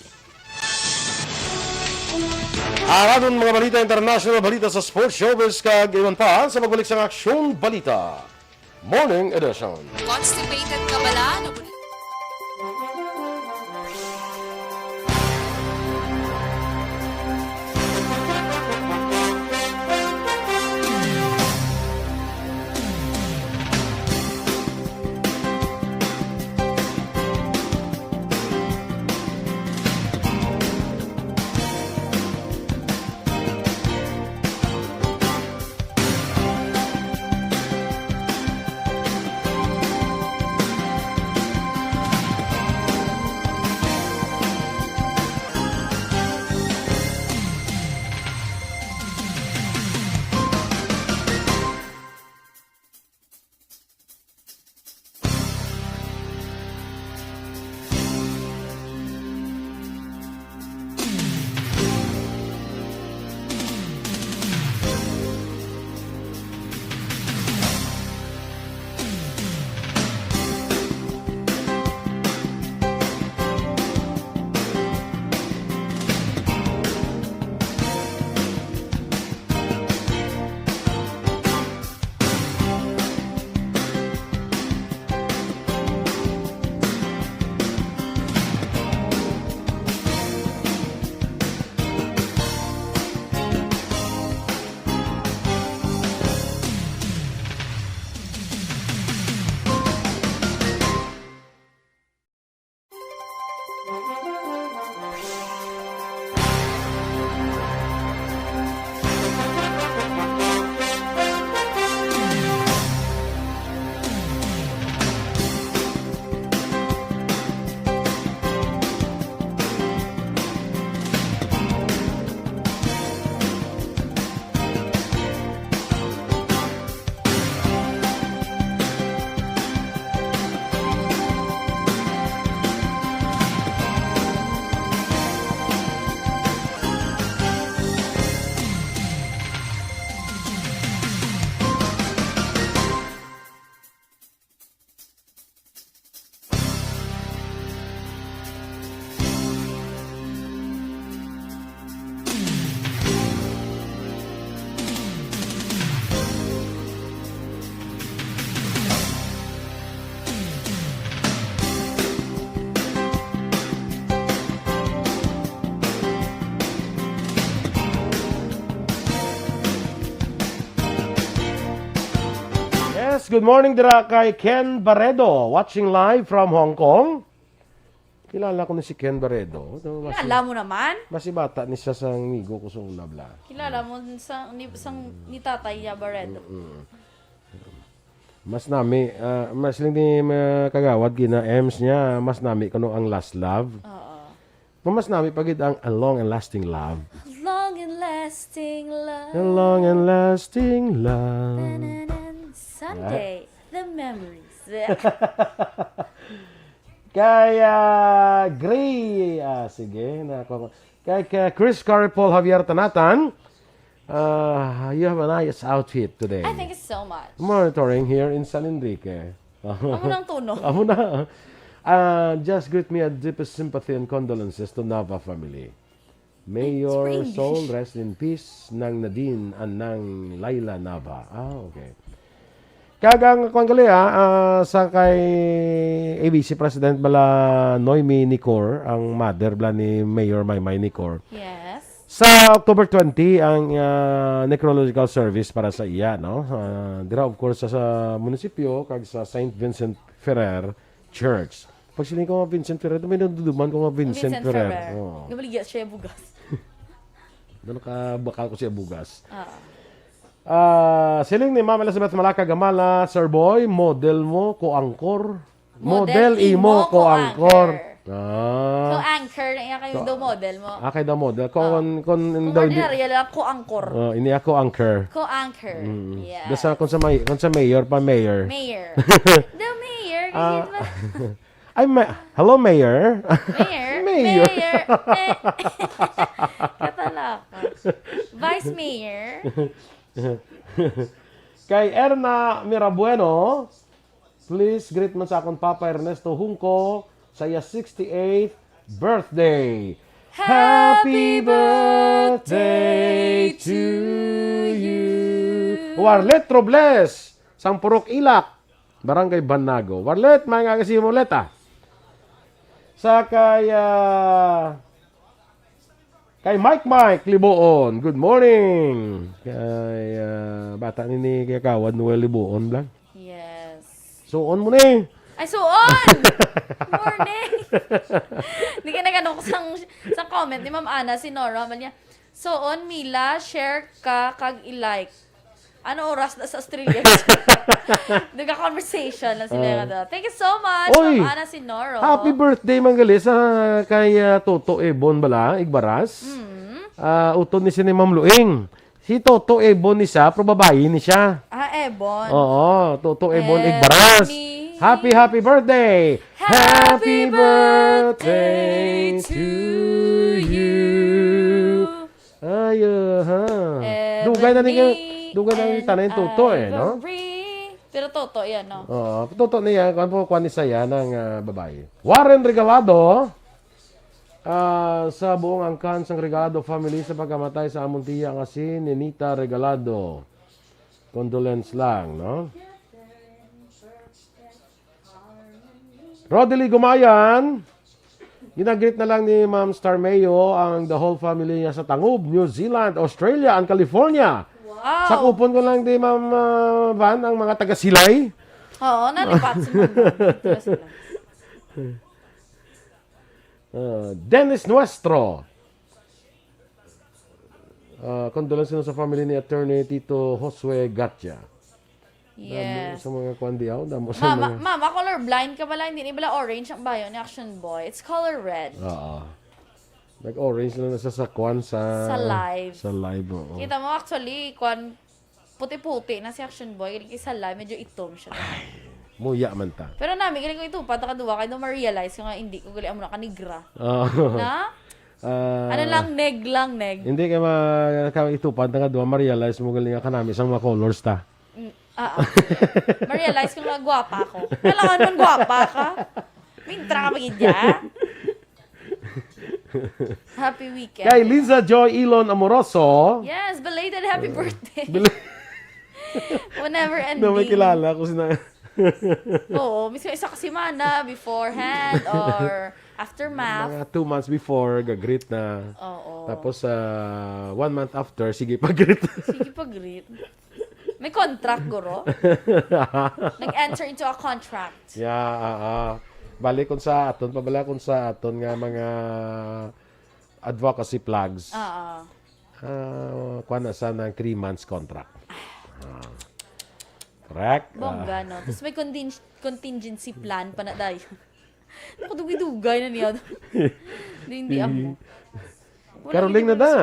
Aradon mga balita international, balita sa sports, showbiz, kag iban pa sa pagbalik sang Aksyon Balita Morning Edition. Constipated ka bala? Nabul- Yes, good morning dira kay Ken Barredo, watching live from Hong Kong. Kilala ko ni si Ken Barredo. Ito, mas Kilala mo naman? Mas bata ni siya sa amigo ko sa una, bla. Kilala mo sa, ni, sang, ni Tatay ya Barredo? Mm. Mas nami, ah, mas lang ni, ah, Kagawad gina Ems niya, mas nami kuno ang Last Love. Oo. Mas nami pa gid ang A Long and Lasting Love. Long and lasting love. A long and lasting love. Tananan. Someday, the memories. Kay, ah, Gray, ah, sige, na ako. Kay, kay Chris Curry, Paul Javier Tanatan, ah, you have a nice outfit today. I thank you so much. Monitoring here in San Enrique. Amo nang tuno. Amo na. Ah, just greet me a deepest sympathy and condolences to Nava family. May your soul rest in peace, Nang Nadine and Nang Laila Nava. Ah, okay. Kag ang kwan gali, ah, ah, sa kay A B C President bala Noemi Nicor, ang mother bala ni Mayor Maymay Nicor. Yes. Sa October twenty ang, ah, necrological service para sa iya, no? Ah, dira, of course, sa, sa munisipyo kag sa Saint Vincent Ferrer Church. Pag siling ko nga Vincent Ferrer, may naduduman ko nga Vincent Vincent Ferrer. Ferrer. Oo. Nabaligya siya bugas. Doon ka bakal ko siya bugas. Ah. Ah, siling ni Ma'am Elizabeth Malaka Gamala, "Sir Boy, model mo ko angkor." Model Model imo imo ko ko angkor. angkor. Ah. Ko anchor na iya kayo Ko- daw model mo. Ah, kay daw model. Kon, Ah. kon Kung daw hindi ordinaryo lang, ko angkor. Oh, ini ako anchor. Ko anchor. Mm. Yeah. Basta kung sa may, kung sa mayor pa, mayor. Mayor. The mayor, Ah. Kasi ba? Ay, ma- Hello, Mayor. Mayor. Mayor. Mayor. Eh. Katalaka. Vice Mayor. Kay Erna Mirabueno, please greet man sa akon Papa Ernesto Hungko sa iya sixty-eighth birthday. Happy birthday to you. Warlet Robles, sang Purok Ilak, Barangay Banago. Warlet, may nga kasi mo, Leta. Sa kay, ah, Kay Mike Mike Liboon, good morning. Kay, ah, bata ni, ni Kagawad Noel Liboon lang. Yes. Suon mo ni. Ay, suon! Morning! Di ka nagano ko sang, sang comment ni Ma'am Ana, si Nora, man niya, "Suon, Mila, share ka, kag i-like." Ano oras na sa Australia? Nagka-conversation lang sila Ah. nga daw. Thank you so much, Oy! Ma'am Ana Sinoro. Happy birthday, Manggali, sa kay, ah, Toto Ebon bala, Igbaras. Mm. Ah, utod ni si ni Ma'am Luing. Si Toto Ebon ni siya, pero babayi ni siya. Ah, Ebon. Oo, Toto Ebon Ebony. Igbaras. Happy, happy birthday! Happy birthday to you. Ay, aha. Dugay na ni, Ebony dugay na ni tanay Toto eh, no? Ivory. Pero Toto yan, no? Oo, Toto niya, kuwan po, kuwan ni Saya ng, ah, babae. Warren Regalado, ah, sa buong angkan sang Regalado family sa pagkamatay sa amon tiya nga si Ninita Regalado. Condolence lang, no? Rodely Gumayan, ginagreet na lang ni Ma'am Star Mayo ang the whole family niya sa Tangub, New Zealand, Australia, and California. Wow. Sakupon ko lang di, Ma'am, ah, Van, ang mga taga Silay. Oo, nalipat si Ma'am Van. Taga Silay. Ah, Dennis Nuestro. Ah, condolence sa family ni Attorney Tito Josue Gatya. Damo Yes. sa mga kwan diyaw, damo sa Mama, mga mama, colorblind ka pala, hindi ni bala orange ang bayo ni Action Boy. It's color red. Oo. Nag-orange lang na sa sakwan sa Sa live. sa live, oo. Kita mo, actually, kwan, puti-puti na si Action Boy. Galing kay sa live, medyo itom siya. Muya man ta. Pero nami, galing ko itupad, nakaduwa kayo, ma-realize ko nga, hindi ko gali amo na kanigra. Oo. Na? Ah, Ano lang, neg lang, neg. Hindi kay ma-, ka itupad, nakaduwa, ma-realize mo galing nga kanami sang mga colors ta. Mm, ah, ah. Ma-realize ko nga gwapa ako. Kailangan man gwapa ka. Mintra ka pa gid ya. Happy weekend. Kay Liza Joy Elon Amoroso. Yes, belated happy birthday. Bel- Whenever ending. Na may kilala ko sina- Oo, mismo isa ka semana beforehand or aftermath. Mga two months before, ga-greet na. Oo. Tapos, ah, one month after, sige pa-greet. Sige pa-greet. May contract, guro. Nag-enter into a contract. Yeah, ah, ah. Bali kung sa aton, pabala kung sa aton nga mga advocacy flags. Ah, ah. Ah, kuwan na sa ng three months contract. Ah. Correct? Bongga, Ah. no? Tapos may contin-, contingency plan pa na tayo. Nakadugay-dugay na niya. Hindi, hindi amo. Wala Caroling gid na da.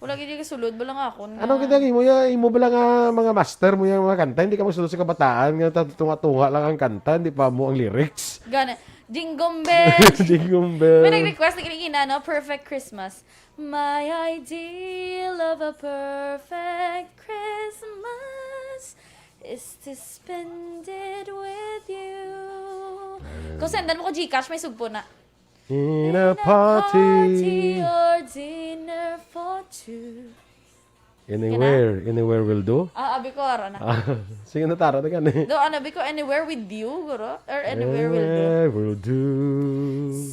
Wala gid yung sulod, wala nga ako na. Anong kita mo ya, imo ba lang nga mga master mo yung mga kanta? Hindi ka magsulod sa kabataan nga ta-, tunga-tunga lang ang kanta, hindi pa mo ang lyrics. Gana. Jingle bell. Jingle bell. May nag-request na kinigina, no? Perfect Christmas. My ideal of a perfect Christmas is to spend it with you. Kung sendan mo ko Gcash, may sugpo na. In a party. Party or dinner for two. Anywhere, anywhere will do. Ah, abi ko, ara na. Ah, sige na, tara na gani. Do, ano, abi ko, anywhere with you, guro? Or anywhere will do? Anywhere will do.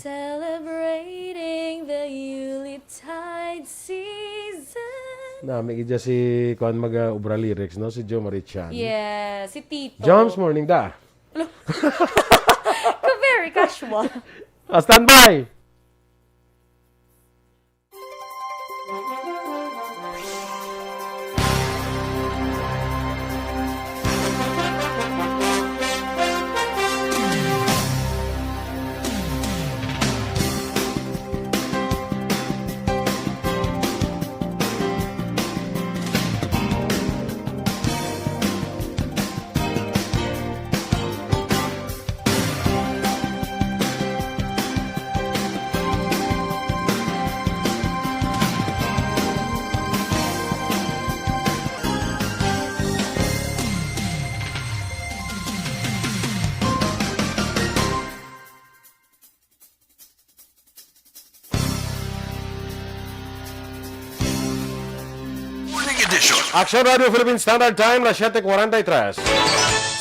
Celebrating the Yuletide season. Nami gid si kuan mag-, uh, obra lyrics, no? Si Jo Marie Chan. Yes, si Tito. Joms, morning da. Hello. Ka-, very casual. Ah, standby! Morning edition. Action Radio Philippine Standard Time, las siete cuarenta y tres.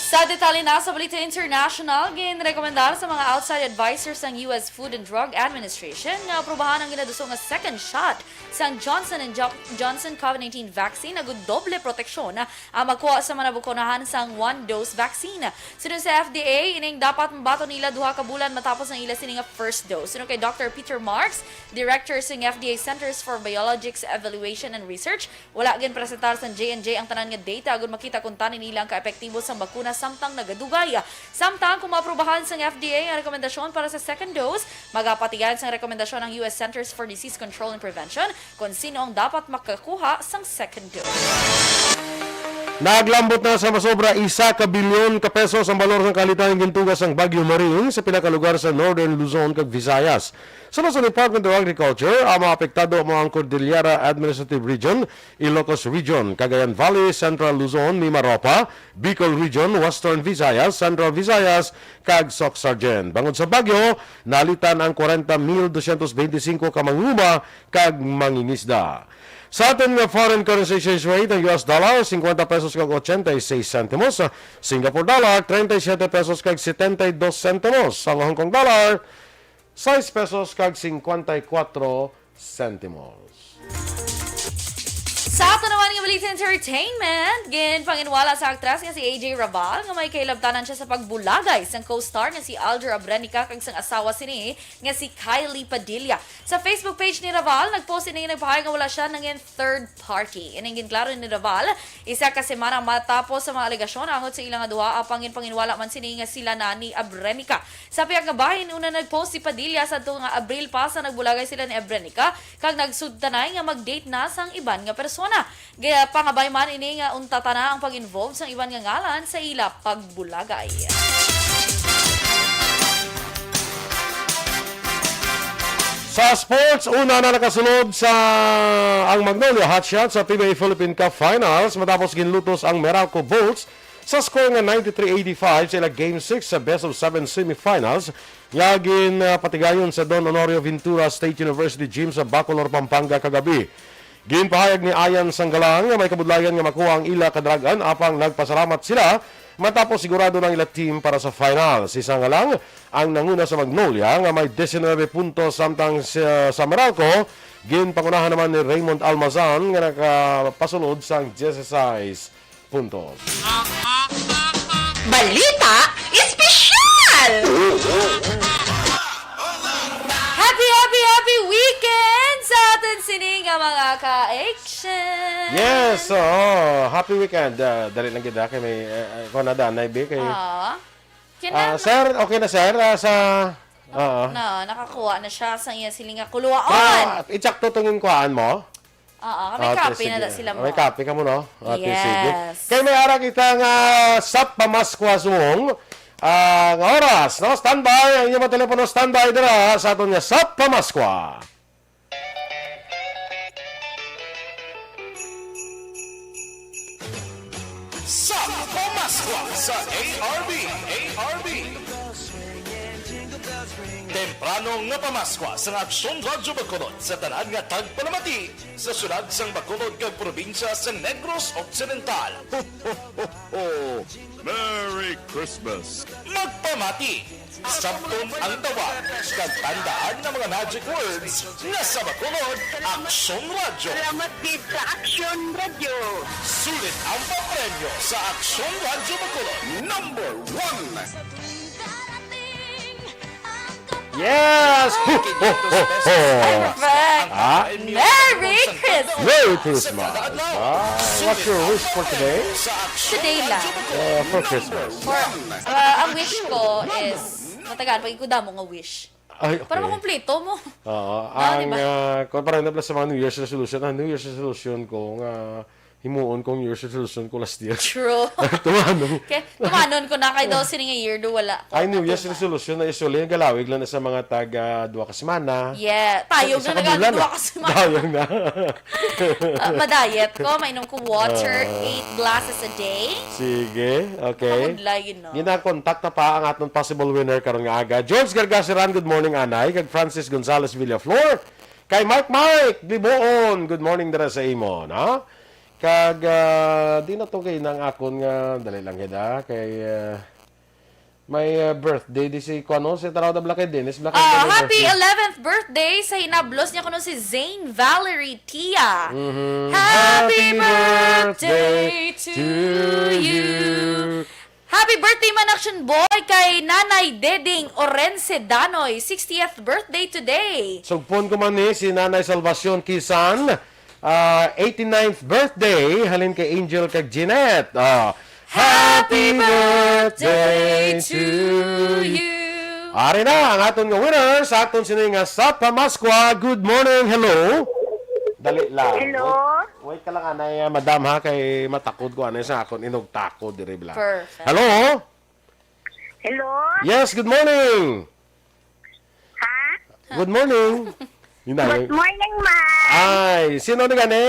Sa detalye na sa balita international, ginrekomendar sa mga outside advisors ang U S Food and Drug Administration nga aprubahan ang ginaduso nga second shot sang Johnson and Jo-, Johnson COVID nineteen vaccine, agud doble proteksyon ang makuha sa mga nabukonahan sang one-dose vaccine. Suno sa F D A, ining dapat mabaton nila duha ka bulan matapos ang ila sini nga first dose. Suno kay Doctor Peter Marks, Director sang F D A Centers for Biologics Evaluation and Research, wala ginpresentar sang J and J ang tanan nga data agud makita kung tani nila ang kaepektibo sang bakuna samtang nagadugay. Samtang kung maaprubahan sang F D A ang rekomendasyon para sa second dose, magapatigayon sang rekomendasyon ang U S Centers for Disease Control and Prevention kon sino ang dapat makakuha sang second dose. Naglambot na sa masobra isa ka bilyon ka pesos ang balor sang kahalitan nga gintuga sang Bagyo Maring sa pila ka lugar sa Northern Luzon kag Visayas. Suno sa Department of Agriculture, ang mga apektado mao ang Cordillera Administrative Region, Ilocos Region, Cagayan Valley, Central Luzon, Mimaropa, Bicol Region, Western Visayas, Central Visayas, kag Soccsksargen. Bangod sa bagyo, nalitan ang kwarenta mil dosyentos beintisinko ka mangluma kag mangingisda. Sa aton nga foreign currency exchange rate, ang U S dollar, cincuenta pesos kag ochenta y seis centimos, Singapore dollar, treinta y siete pesos kag setenta y dos centimos, ang Hong Kong dollar, sais pesos kag cincuenta y cuatro centimos. Sa ato naman nga balita entertainment, ginpanginwala sa aktres nga si A J Raval nga may kahilabtanan siya sa pagbulagay sang co-star nga si Alder Abrenica kag sang asawa sini nga si Kylie Padilla. Sa Facebook page ni Raval, nagpost ini nga nagpahayag nga wala siya nangin third party. Ining ginklaro ni Raval, isa ka semana matapos sa mga alegasyon angot sa ila nga duha, apang ginpanginwala man sini nga sila na ni Abrenica. Sa pihak nga bahin, una nag-post si Padilla sadto nga Abril pa sa nagbulagay sila ni Abrenica, kag nagsugtanay nga mag-date na sang iban nga persona. Gapangabay man ini nga untata na ang pag-involve sang iban nga ngalan sa ila pagbulagay. Sa sports, una na nakasulod sa ang Magnolia Hotshots sa P B A Philippine Cup Finals matapos ginlutos ang Meralco Bolts sa score nga ninety-three eighty-five sa ila Game six sa best of seven semifinals nga ginpatigayon sa Don Honorio Ventura State University Gym sa Bacolor, Pampanga kagabi. Ginpahayag ni Ayan Sanggalang nga may kabudlayan nga makuha ang ila kadalagan, apang nagpasalamat sila matapos sigurado na ang ila team para sa final. Si Sanggalang ang nanguna sa Magnolia nga may diecinuebe puntos, samtang sa, sa Meralco, ginpangunahan naman ni Raymond Almazan nga nakapasulod sang dieciséis puntos. Balita Espesyal! Happy, happy, happy weekend sa aton sini nga mga ka-action! Yes, oo. Happy weekend. Ah, dali lang gid, ah, kay may, eh, eh, kuwan na, danay, be, kay, ah, sir, okay na, sir? Ah, sa, oo. Na, nakakuha na siya sa iya siling nga kuluwaon. Ah, itsakto tong inkuhaan mo? Oo, may Ah, kape na sige. da sila mo. May kape ka mo, no? Ah, sige. Yes. Kay may ara kita nga sa Pamaskwa subong, ah, nga oras, no? Standby, ang inyong mga telepono, standby dira sa aton nga sa Pamaskwa. Sa Pamaskwa sa A R B, A R B. Prano nga pamaskwa sang Aksyon Radyo Bacolod sa tanan nga tagpalamati sa syudad sang Bacolod kag probinsya sa Negros Occidental. Ho, ho, ho, ho! Merry Christmas! Magpamati! Sabton ang tawag kag tandaan nga mga magic words nga sa Bacolod, Aksyon Radyo. Salamat gid sa Aksyon Radyo. Sulit ang papremyo sa Aksyon Radyo Bacolod. Number one. Yes! Ho, ho, ho, ho! Perfect! Ah? Merry Christmas! Merry Christmas! Ah, what's your wish for today? Today lang. Uh, for Christmas. For, uh, ang wish ko is, matagaan, pag ikudamo nga wish. Ay, okay. Para makumpleto mo. Oo. No, ang, di ba? Ah, kung parang nabla sa mga New Year's resolution, ang New Year's resolution ko nga himuon kong New Year's resolution ko last year. True. Tumanon. Kay, tumanon ko na kay daw sini nga year do wala ko. Ay, New Year's natuman. Resolution na usually, ang galawig lang na sa mga taga duha ka semana. Yeah. Tayo Isa na ka bulan, nagagawa ah. Ka semana. Tayo na. Ah, madayet ko, mainom ko water, Ah. eight glasses a day. Sige, okay. Makabudlay, you know. Ginakontak na pa ang aton possible winner karon nga aga. George Gargaseran, good morning, anay. Kag Francis Gonzalez Villaflor. Kay Mike Mike Liboon, good morning dira sa imo, no? Kag, ah, di na to kay nang akon nga, dali lang gid, ah, kay, ah, may, ah, birthday di si kuano, si Taraw da Bla kay Dennis Bla kay Ah, may happy birthday. Eleventh birthday sa hinablos niya kuno si Zane Valerie Tia. Mhm. Happy Happy birthday birthday to to you. You. Happy birthday man, Action Boy, kay Nanay Deding Orense Danoy, sixtieth birthday today. Sugpon ko man ni si Nanay Salvacion Kisan, ah, eighty-ninth birthday, halin kay Angel kag Jeanette. Ah, Happy birthday to you. Ari na ang aton nga winner sa aton sini nga sa Pamaskwa. Good morning, hello. Dali lang. Hello. Wait, wait ka lang, anay, ah, madam, ha, kay matakod ko, anay, sa akon inugtakod diri bala. Perfect. Hello? Hello? Yes, good morning. Ha? Good morning. Hinay. Good morning, ma'am. Ay, sino ni gani?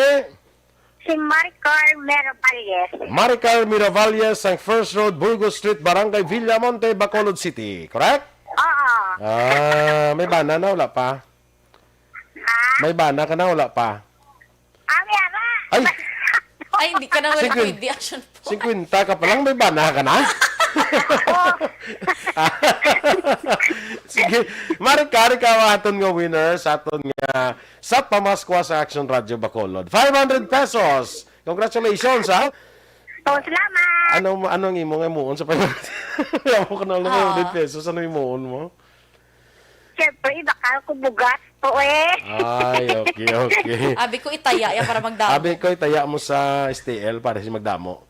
Si Maricar Miravalles. Maricar Miravalles, ang First Road, Burgos Street, Barangay Villamonte, Bacolod City. Correct? Oo. Ah, may bana na, wala pa? Ha? May bana ka na, wala pa? Ah, may ara. Ay! Ay, hindi ka na wala Singkwin-, pwede, action po. Singkwenta ka pa lang, may bana ka na? Oo. Sige, Maricar, ikaw ang aton nga winner sa aton nga sa Pamaskwa sa Action Radio Bacolod. Five hundred pesos. Congratulations, ha? Oh, salamat. Ano, ano ang imo nga imuon sa five hundred? Amo ka na lang Ah. five hundred pesos. Ano imuon mo? Siyempre, bakal ko bugas po eh. Ay, okay, okay. Abi ko itaya ya para magdamo. Abi ko itaya mo sa S T L para si magdamo.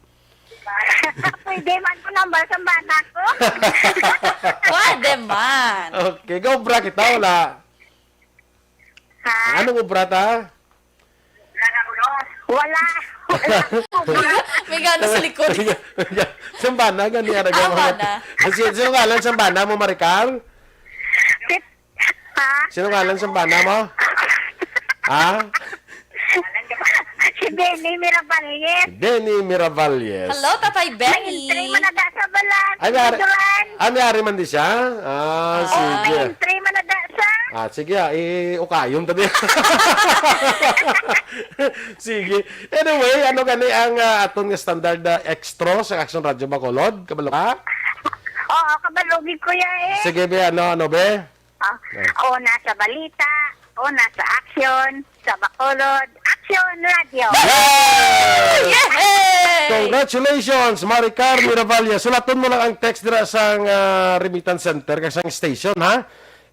Pwede man po number sa bata ko. Pwede man. Okay, go, bra kita, wala. Ha? Anong obra ta? Wala. Wala. May gana sa likod. Sambana, gani, ara, Tama gani. Na. Kasi, sino ngalan, sambana mo, Maricar? Pit-, ha? Sino ngalan, sambana mo? Ha? Si Benny Miravalles. Benny Miravalles. Hello, Tatay Benny. May entry man na sa balat. Ay, may ari, Duran. Ah, may ari man di siya? Ah, Ah. Sige. May entry man na sa. Ah, sige, ah, i-, ukayon ta di. Sige. Anyway, ano gani ang, ah, aton nga standard, ah, extra sa Action Radio Bacolod? Kabalo ka? Oo, kabalo gid, kuya, eh. Sige, be, ano, ano, be? Ah, Ah. una sa balita, una sa action, sa Bacolod, Action Radio. Yay! Yay! Congratulations, Maricar Miravalles. Sulaton mo lang ang text dira sa, ah, remittance center kag sa station, ha?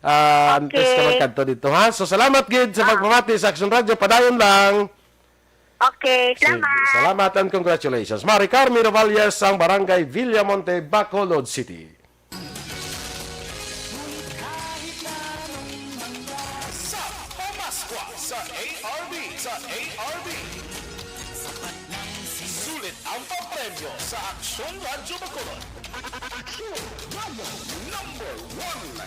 Ah, ang text Okay. ka magkadto dito, ha? So, salamat gid sa Ah. pagpamati sa Action Radio. Padayon lang. Okay, Sige, salamat. salamat and congratulations. Maricar Miravalles, ang Barangay Villamonte, Bacolod City. Sa Pamaskwa sa A R B, sa A R B. Sulit ang papremyo sa Aksyon Radyo Bacolod. Aksyon Radyo number one.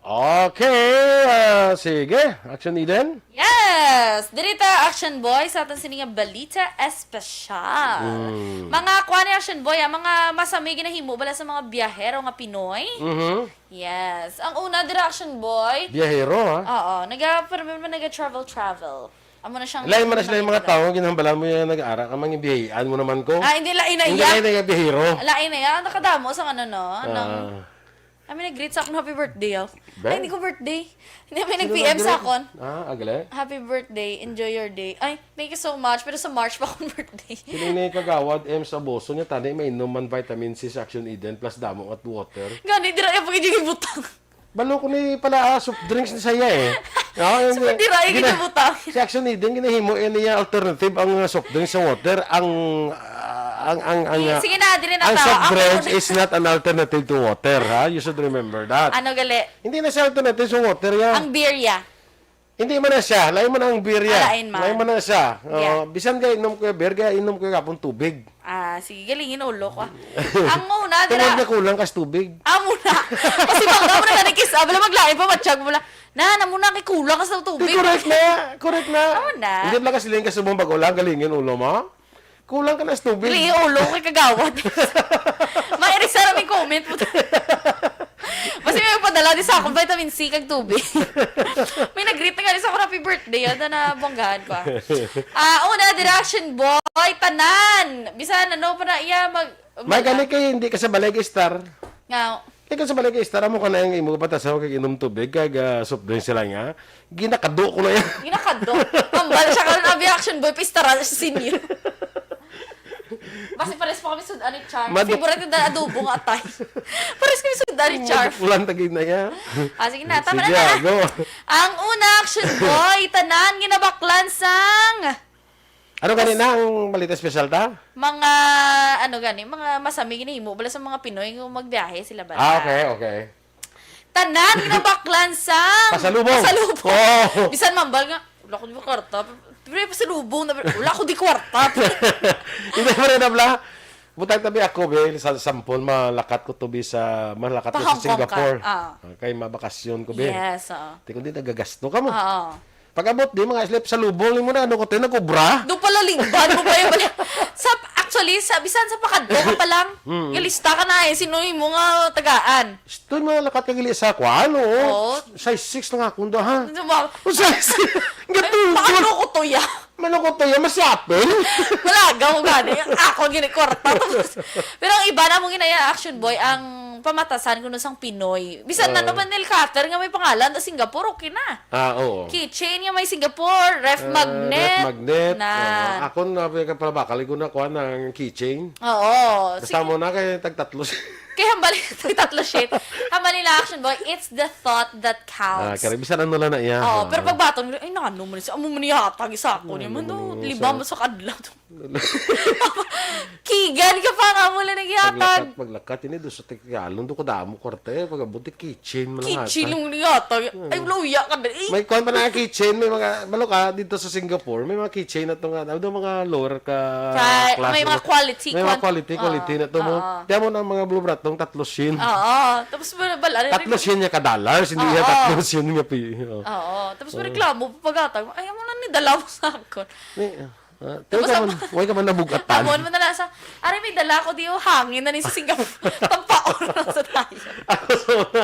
Okay, ah, sige. Action Eden? Yes! Diri ta, Action Boy, sa aton sini nga balita espesyal. Mm. Mga kuan ni Action Boy, ah, mga masami ginahimo bala sa mga biyahero nga Pinoy. Mhm. Yes. Ang una dira, Action Boy. Biyahero, ha? Oo, naga, pero man naga-travel, travel. Amo na siyang Lain man na sila yung mga nakita. Tao, ginhambalan mo yung nag-aara ka, mga biyahian mo naman ko. Ah, hindi, lain na Hindi iya. Lain na yung biyahero. Lain na iya. Ang nakadamo sa ano, no? Anong, Ah. I mean, nag-greet sa akong happy birthday, oh. Be? Ay, hindi ko birthday. Hindi, may Sino nag-P M sa nag-greet? Akon. Ah, agali? Happy birthday. Enjoy your day. Ay, thank you so much. Pero sa March pa akong birthday. Sino yung kagawad, M sa Boso niya, tani, mainom man vitamin C sa Action Eden plus damo at water. Gani, dira yung pag-ibutang. Balo ko ni pala, ah, soft drinks ni saya eh. Ah, So, hindi. Pwede ra, Gina-, ginabutang. Si Action Eden, ginahimo yun niya alternative ang, ah, soft drinks sa water. Ang, ah, ang, ang, ang, Sige, ah, sige na, dili na ang ta. Soft Ako drinks na. Is not an alternative to water, ha? You should remember that. Ano gali? Hindi na siya alternative sa water, ya. Ang beer, ya. Hindi man na siya. Lain man ang beer, ya. Ah, lain man. Lain man na siya. Yeah. Oh, bisan kaya inom ko yung beer, kaya inom ko yung kapong tubig. Ah, sige, galingin ulo ko, ah. Ang una, Tungod dira. Na kulang ka sa tubig. Amo na. Kasi bangga mo na ganikis, ah, bala maglain pa, matsyag mo lang. Na, na muna kay kulang ka sa tubig. Di, correct na. Correct na. Amo na. Hindi pala kasi lang ka subong bago lang, galingin ulo mo. Kulang ka na sa tubig. Dili, ulo ko kay kagawad. Mairisa na may comment mo. Basta may padala di sa akong vitamin C kag tubig. May nag-greet na nga sa akong happy birthday, ada na bonggahan ko, ah. Ah, una, dira, Action Boy, tanan. Bisan ano pa na iya, mag-, May mag- gani kay hindi ka sa balay kay Star. Nga. Hindi ka sa balay kay Star, amo ka na yung imo batasaw kag inom tubig, kag, ah, soft drink sila nga. Ginakado ko na yan. Ginakado. Mambal siya karon, abi, Action Boy, pa Star sa senior. Basta pares pa kami sud-an ni Char. Mad- Favorite na adobo nga atay. Pares kami sud-an ni Char. Ulan tagid na yan. Ah, sige na, tama Sige, na na. Go. Ang una, Action Boy, tanan ginabaklan sang Ano gani na ang balita espesyal ta? Mga, ano gani, mga masami ginahimo bala sa mga Pinoy nga magbiyahe sila bala. Ah, okay, okay. Tanan ginabaklan sang Pasalubong. Pasalubong. Oo. Bisan mambal nga, wala ko di ba kwarta. Pero pasalubong na, wala ko di kwarta. Hindi pa rin, abla. Butang tabi ako, be, sa sampol, malakat ko to, be, sa, malakat ko sa Pahangkong ka. Singapore. Ah. Ah, kay mabakasyon ko, be. Yes, oo. Di ko di nagagasto ka mo. Oo. Pag-abot, di, mga slip sa lubong, mo na, ano ko, tayo nag-ubra? Doon pala, lingban mo pa yung bali. Sa, actually, sa, bisan sa pakadto ka pa lang, Mm. galista ka na eh, sino yung mga tagaan? Ito yung mga lakat kagili sa kwan, oo. Oo. Size six lang akong dahan. Ano ba? O, size six. Ay, Gatulog. Paano ko to, ya? Mano ko to, ya? Masapil? Malagaw ko gani. Ako, gini, kwarta. Tapos, pero ang iba na mo ginaya, Action Boy, ang pamatasan kuno sang Pinoy. Bisan Ah. ano man helicopter nga may pangalan sa Singapore, okay na. Ah, oo. Keychain nga may Singapore, ref Ah, magnet. Ref magnet. Na. Ah, ako na, may kapalabakal ko na kuha ng keychain. Oo. Basta Sige. Mo na kay tagtatlo. Kay hambali, tatlo shit. Hambali na, Action Boy, it's the thought that Ah, counts. Kaya bisan ano lang na iya. Oo, Ah. Pero pag baton, ay, nano man siya, amo man yata, isa ako Ano niya man, man no, yun, lima sa mo sa kadlaw. Kigan ka pa nga mo lang nagyatag. Paglakat, paglakat, ini, doon sa Tikyalong, doon ko damo kwarta eh. Pag-abot, eh, keychain mo lang Keychain ata. Yung nagyatag. Ay, Hmm. luya ka na eh. May kwan pa na keychain, may mga, balo ka, dito sa Singapore, may mga keychain na to nga, daw mga lower ka Ka-, class, may mga ano. Quality, May mga kwan-, quality, quality oo, na to mo. Oo. Kaya mo na mga blue bratong, tatlo shin. Oo. Tapos, bal-, bal-, ano, Tatlo shin niya ka dollars, hindi Oo. Niya tatlo shin nga pi-, oo. Oo. Tapos, Oo. Reklamo, pagatag, ay, amo na ni dala mo sa akon. Ni, ah, Tapos tayo ka ang man, way ka man nabugatan. Amon mo na lang sa, "Ari, may dala ko, di, oh, hangin na ni sa Singapore." Tampaon na sa tayo. Ako sa una,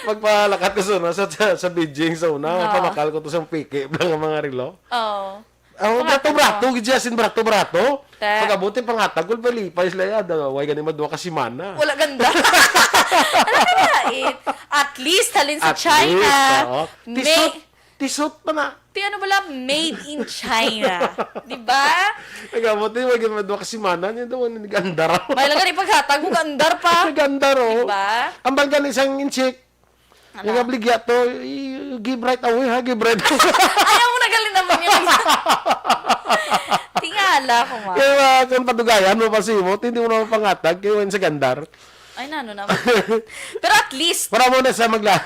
magpalakat ko sa una, sa, sa, sa Beijing sa una, Oo. Pamakal ko to sa piki, blang ang mga relo. Oo. Oh, Pangatag brato-brato, mo. Gid siya, sin brato-brato. Te. Pag-abuti, pangatag ko, palipay sila, ya, da, way gani madwa ka simana. Wala ganda. Ano kaya, eh? At least, halin sa At China, least, oo. may Tisot, tisot pa na. Ti ano bala, made in China. Di ba? Nag-abot din, wag yung madwa ka simana niya doon, nag-andar. May lang gani paghatag mo, gandar pa. Nag-andar, oh. Di ba? Ambal gani isang inchik. Ano? Yung abligya to, you give right away, ha? Give right away. Ayaw mo na galing naman yun. Tingala ko, ma. Kaya, ah, kung padugayan mo pa si mo, hindi mo naman pangatag, kaya yun sa gandar. Ay, nano naman. Pero at least, Para mo na sa magla-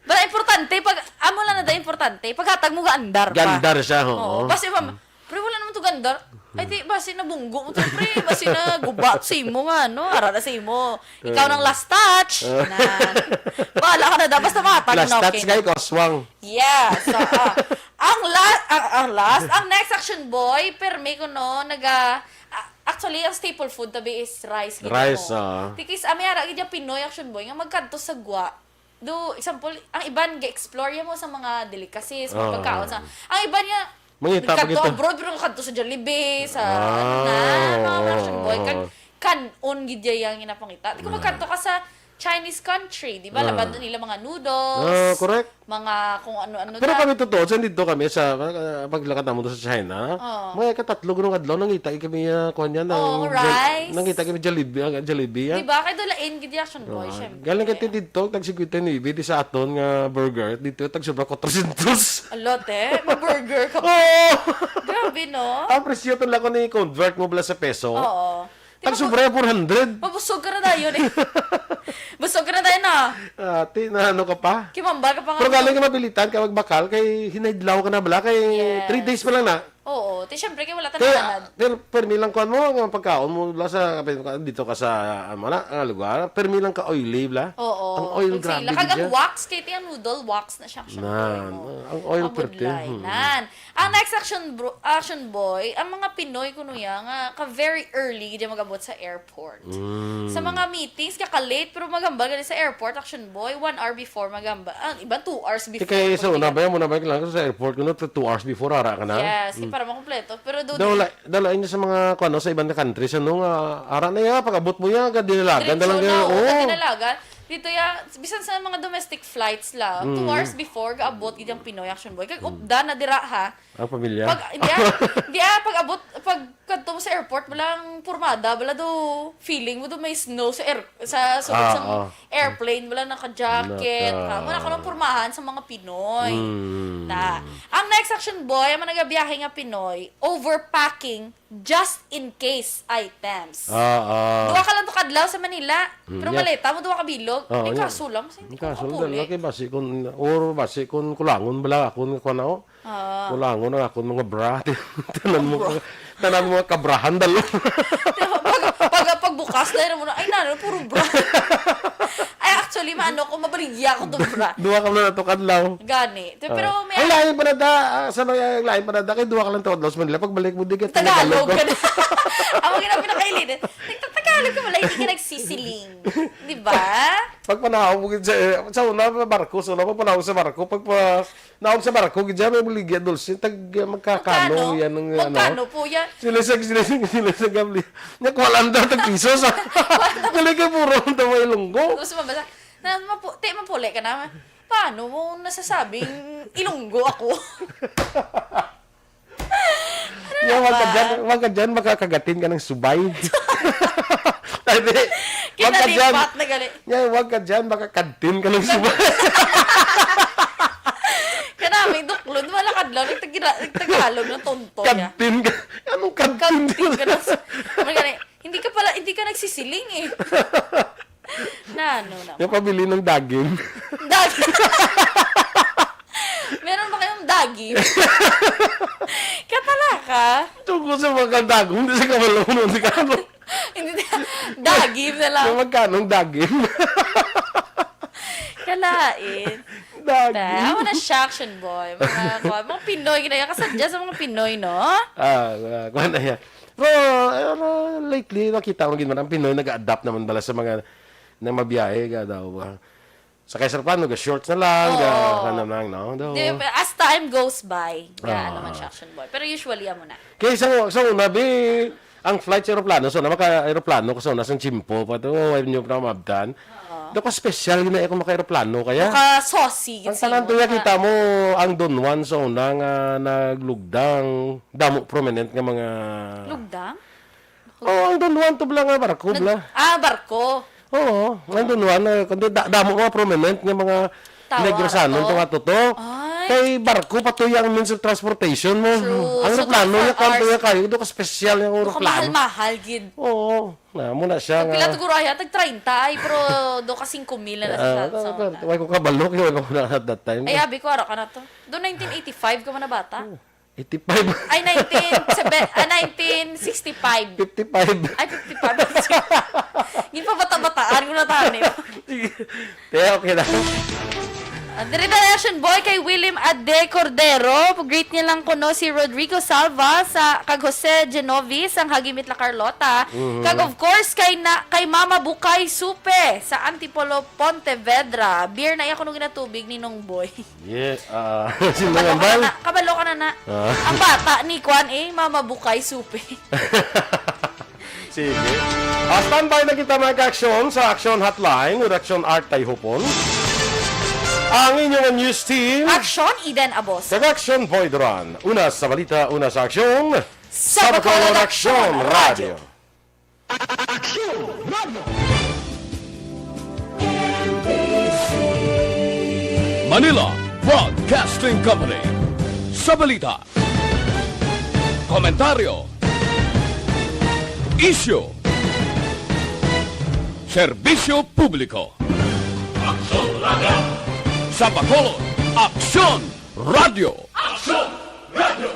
Pero importante, pag, amo lang na da importante, paghatag mo gaandar pa. Gandar siya, oo. Oo. Kasi, ma'am, Mm. pero wala naman to gandar. Ay, di, basi nabunggo mo to, pre. Basi na gubat sa imo nga, no? Ara na sa imo. Ikaw nang last touch. Ah. Na. Bahala ka na daw. Basta matag Last na, touch okay nga, na. Ikaw aswang. Yes. So, ah, ang last, ang, ang last, ang next, Action Boy, permi ko, no, naga, ah, actually, ang staple food tabi is rice, gid Rice, mo. Ah. Tikis, ami ara, gid yung Pinoy, Action Boy, nga magkadto sa gwa. Do, example, ang iban ga-explore ya mo sa mga delicacies, mga Ah. pagkaon sa, ang iban niya, Mangita, nagkadto mangita. Abroad, pero nagkadto sa Jollibee, sa, Ah, ano na, mga oo, Action Boy, kag oo. Kanon gid ya yang ginapangita. Di ko Ah. magkadto ka sa Chinese country, di ba? Ah. Laban doon nila mga noodles, Ah, correct. mga kung ano-ano Pero na. Kami totoo, sa dito kami, sa, ah, paglakad naman doon sa China, Oo. mga katatlo, gurong adlaw, nangita kami, ah, kuwan yan, Oh, ang rice. Nangita kami Jollibee, ang Jollibee, ah. Di ba? Kaya doon lain gid yung Action Boy, Ah, syempre. Galing ka dito, tag fifty-nine, di sa aton nga burger, dito, tag sobra four hundred. Alote, ma-burger ka pa. Oo! Grabe, no? Ang presyo, tun lang ko ni convert mo bala sa peso. Oo. Di Tag ba sobra four hundred. Mabusog ka na tayo, eh. Busog ka na tayo, na. Ate, na ano ka pa? Kimambal ka pa nga. Pero galing ka mapilitan ka magbakal, kay hinay adlaw ka na bala, kay Yes. three days pa lang na. Oo, ti syempre kay wala ta Kaya, nahanad. Pero permi lang kuan mo, ang pagkaon mo bala sa, dito ka sa, ano na, ah, lugar, permi lang ka oily bala. Oo, Ang oil, kung grabe sila. Kag ang gid siya. Wax, kay ti ang noodle, wax na siya, syempre, Na, mo. Ang oil, Mabudlay. Perte. Hmm. Nan. Ang next action bro, action boy, ang mga Pinoy kuno ya nga ka very early gid mag-abot sa airport. Mm. Sa mga meetings, kaka-late, pero magambal gani sa airport, action boy, one hour before magambal. Ah, iban two hours before. Ti kay sa una ba, mo na ba lang sa airport, kuno, two hours before, ara ka na? Yes, Mm. para makompleto. Pero do Daw la-, daw lain sa mga, kuwan, no, sa ibang countries, ano, nga, ara na ya, pag-abot mo ya, ga dinalagan, Diretso dalang na, ganyan, oo, oo. Ga dinalagan. Dito ya, bisan sa mga domestic flights lang, two Mm. hours before, gaabot gid ang Pinoy action boy. Kag Mm. upda na dira, ha? Ang pamilya? Pag, hindi, ah, hindi, ah, pag abot, pag kadto mo sa airport, bala ang pormada, bala do, feeling mo do may snow sa air, sa sulod Ah, sa ah. airplane, bala naka-jacket, Naka- ah, wala ka lang pormahan sa mga Pinoy. Mm. Na, ang next action boy, ang mga nagabiyahe nga Pinoy, overpacking just in case items. Ah, ah. Duha ka lang to kadlaw sa Manila, Mm, pero yeah. maleta mo, duha ka bilog. Ah, Ay, yeah. kaso lang, sa hindi Kaso ko lang, kapuli. Laki, basi kun, or basi kun kulangon bala, kun kuwan ako. Ah. Kulangon ang akon mga bra. Tanan mo, Bra. tanan mo mga kabrahan, dalo. Pag, pag, pagbukas na yun mo na, "Ay, nano, puro bra." Ay, actually, maano ko, mabaligya ko to bra. Duha ka na nato kadlaw. Gani. Te, Ah. pero may Ang lain pa na da, ah, sa mga lain pa na da, kay duha ka lang to kadlaw sa Manila. Pagbalik mo, di ka Tagalog Tagalog. ka na. Ang mga pinakailin, nagtatagalog ka pala, hindi ka nagsisiling. Di ba? Pagpanaw mo gid sa, eh, sa una, barko, sa una, pagpanaw sa barko, pagpa-, Naog sa barko, gid siya, may buligya, dulce. Tag, uh, magkakano Magkano? yan ang, ano? Magkano po yan? Sila sa, sila sa, sila sa gabli. Nya, kwalanda, tag piso sa. Galing kay puro ang tama ilunggo. Gusto mo ba sa, na, mapu-, te, mapuli ka na. Paano mo nasasabing ilunggo ako? Ano Nya, na wag ka ba? dyan, wag ka dyan, makakagatin ka ng subay. Ay, di. Wag ka dyan. Kinalipat na gali. Nya, wag ka dyan, makakadtin ka ng subay. Kanami, duklon, wala kadlaw, nagtagira-, nagtagalog ng tonto niya. Kadtin ka. Anong kadtin? Kadtin ka na sa, ano ka na, hindi ka pala, hindi ka nagsisiling eh. Na ano na. Yung pabili ng daging. Daging. Meron ba kayong daging? Katala ka? Tungkol sa mga dagong, hindi sa kamalunod, hindi ka ano. Hindi, dagim na lang. Yung magkanong dagim? Kalain. Dagim. Ta, ako na siya, action boy. Mga, mga, mga Pinoy, ginaya kasadya sa mga Pinoy, no? Ah, ah, kuha na yan. Pero, ano, lately, nakita ko gid man, ang Pinoy nag-adapt naman bala sa mga, na mabiyahe, ga daw, ah. Sa kay sa plano, ga shorts na lang, ga, Oo. ano lang, no? Daw. Di, as time goes by, ga, Ah. ano man siya, action boy. Pero usually, amo na. Kay sa, sa una, bi, ang flight sa aeroplano, so na maka-aeroplano ko sa una, sa Chimpo, pa to, oh, wala nyo pa mabtan. Oo. Daw ka special, gina ako maka-aeroplano, kaya? Maka-saucy, Ang gid tanan siguro, to, ya, ha? kita mo, ang Don Juan sa una nga naglugdang, damo prominent nga mga Lugdang? Oh, ang Don Juan to bala nga barko, Nag-, bala. ah, barko. Oo, ang Don Juan, eh, kundi da-, damo mga prominent nga mga Tawa Negrosanon to. to nga to to. Ay. Kay barko pa to yung means of transportation mo. True. Ang So, aeroplano, twenty-four yung kanto hours. yung kayo, do ka special yung Baka aeroplano. mahal-mahal, gid. Oo, na, muna siya Pag nga. pila to guro, ay, tag treinta, ay, pero do ka singko mil na Ah, sa, sa, ah, wala ko kabalo, kaya wala ko na at that time. Ay, abi ko, ara ka na to. Do nineteen eighty-five ka man na bata? Eighty-five. Ay, nineteen, sebe- ah, nineteen sixty-five. Fifty-five. Ay, fifty-five. Ginpabata-bataan ko na tani. Sige. Kaya okay na. Ah, diri na, Action Boy, kay William Ade Cordero. Greet niya lang kuno si Rodrigo Salva sa, kag Jose Genovese, ang Hagimit La Carlota. Kag of course, kay na, kay Mama Bukay Supe sa Antipolo, Pontevedra. Beer na iya kuno ginatubig ni Nong Boy. Yeah, ah, Kabalo ka sinangambal. na, kabalo ka na na. Ah. Ang bata ni Kwan eh, Mama Bukay Supe. Sige. Ah, standby na kita, mga ka-aksyon, sa Action Hotline with Action Art Tayhupon. Ang inyong news team, Action, Eden Abos. kag Action Boy Duran. Una sa balita, una sa aksyon. Sa Bacolod Action Radio. Manila Broadcasting Company. Sa balita, komentaryo, isyu, serbisyo publiko. Aksyon Radio. Sa Bacolod, Aksyon Radio. Aksyon Radio.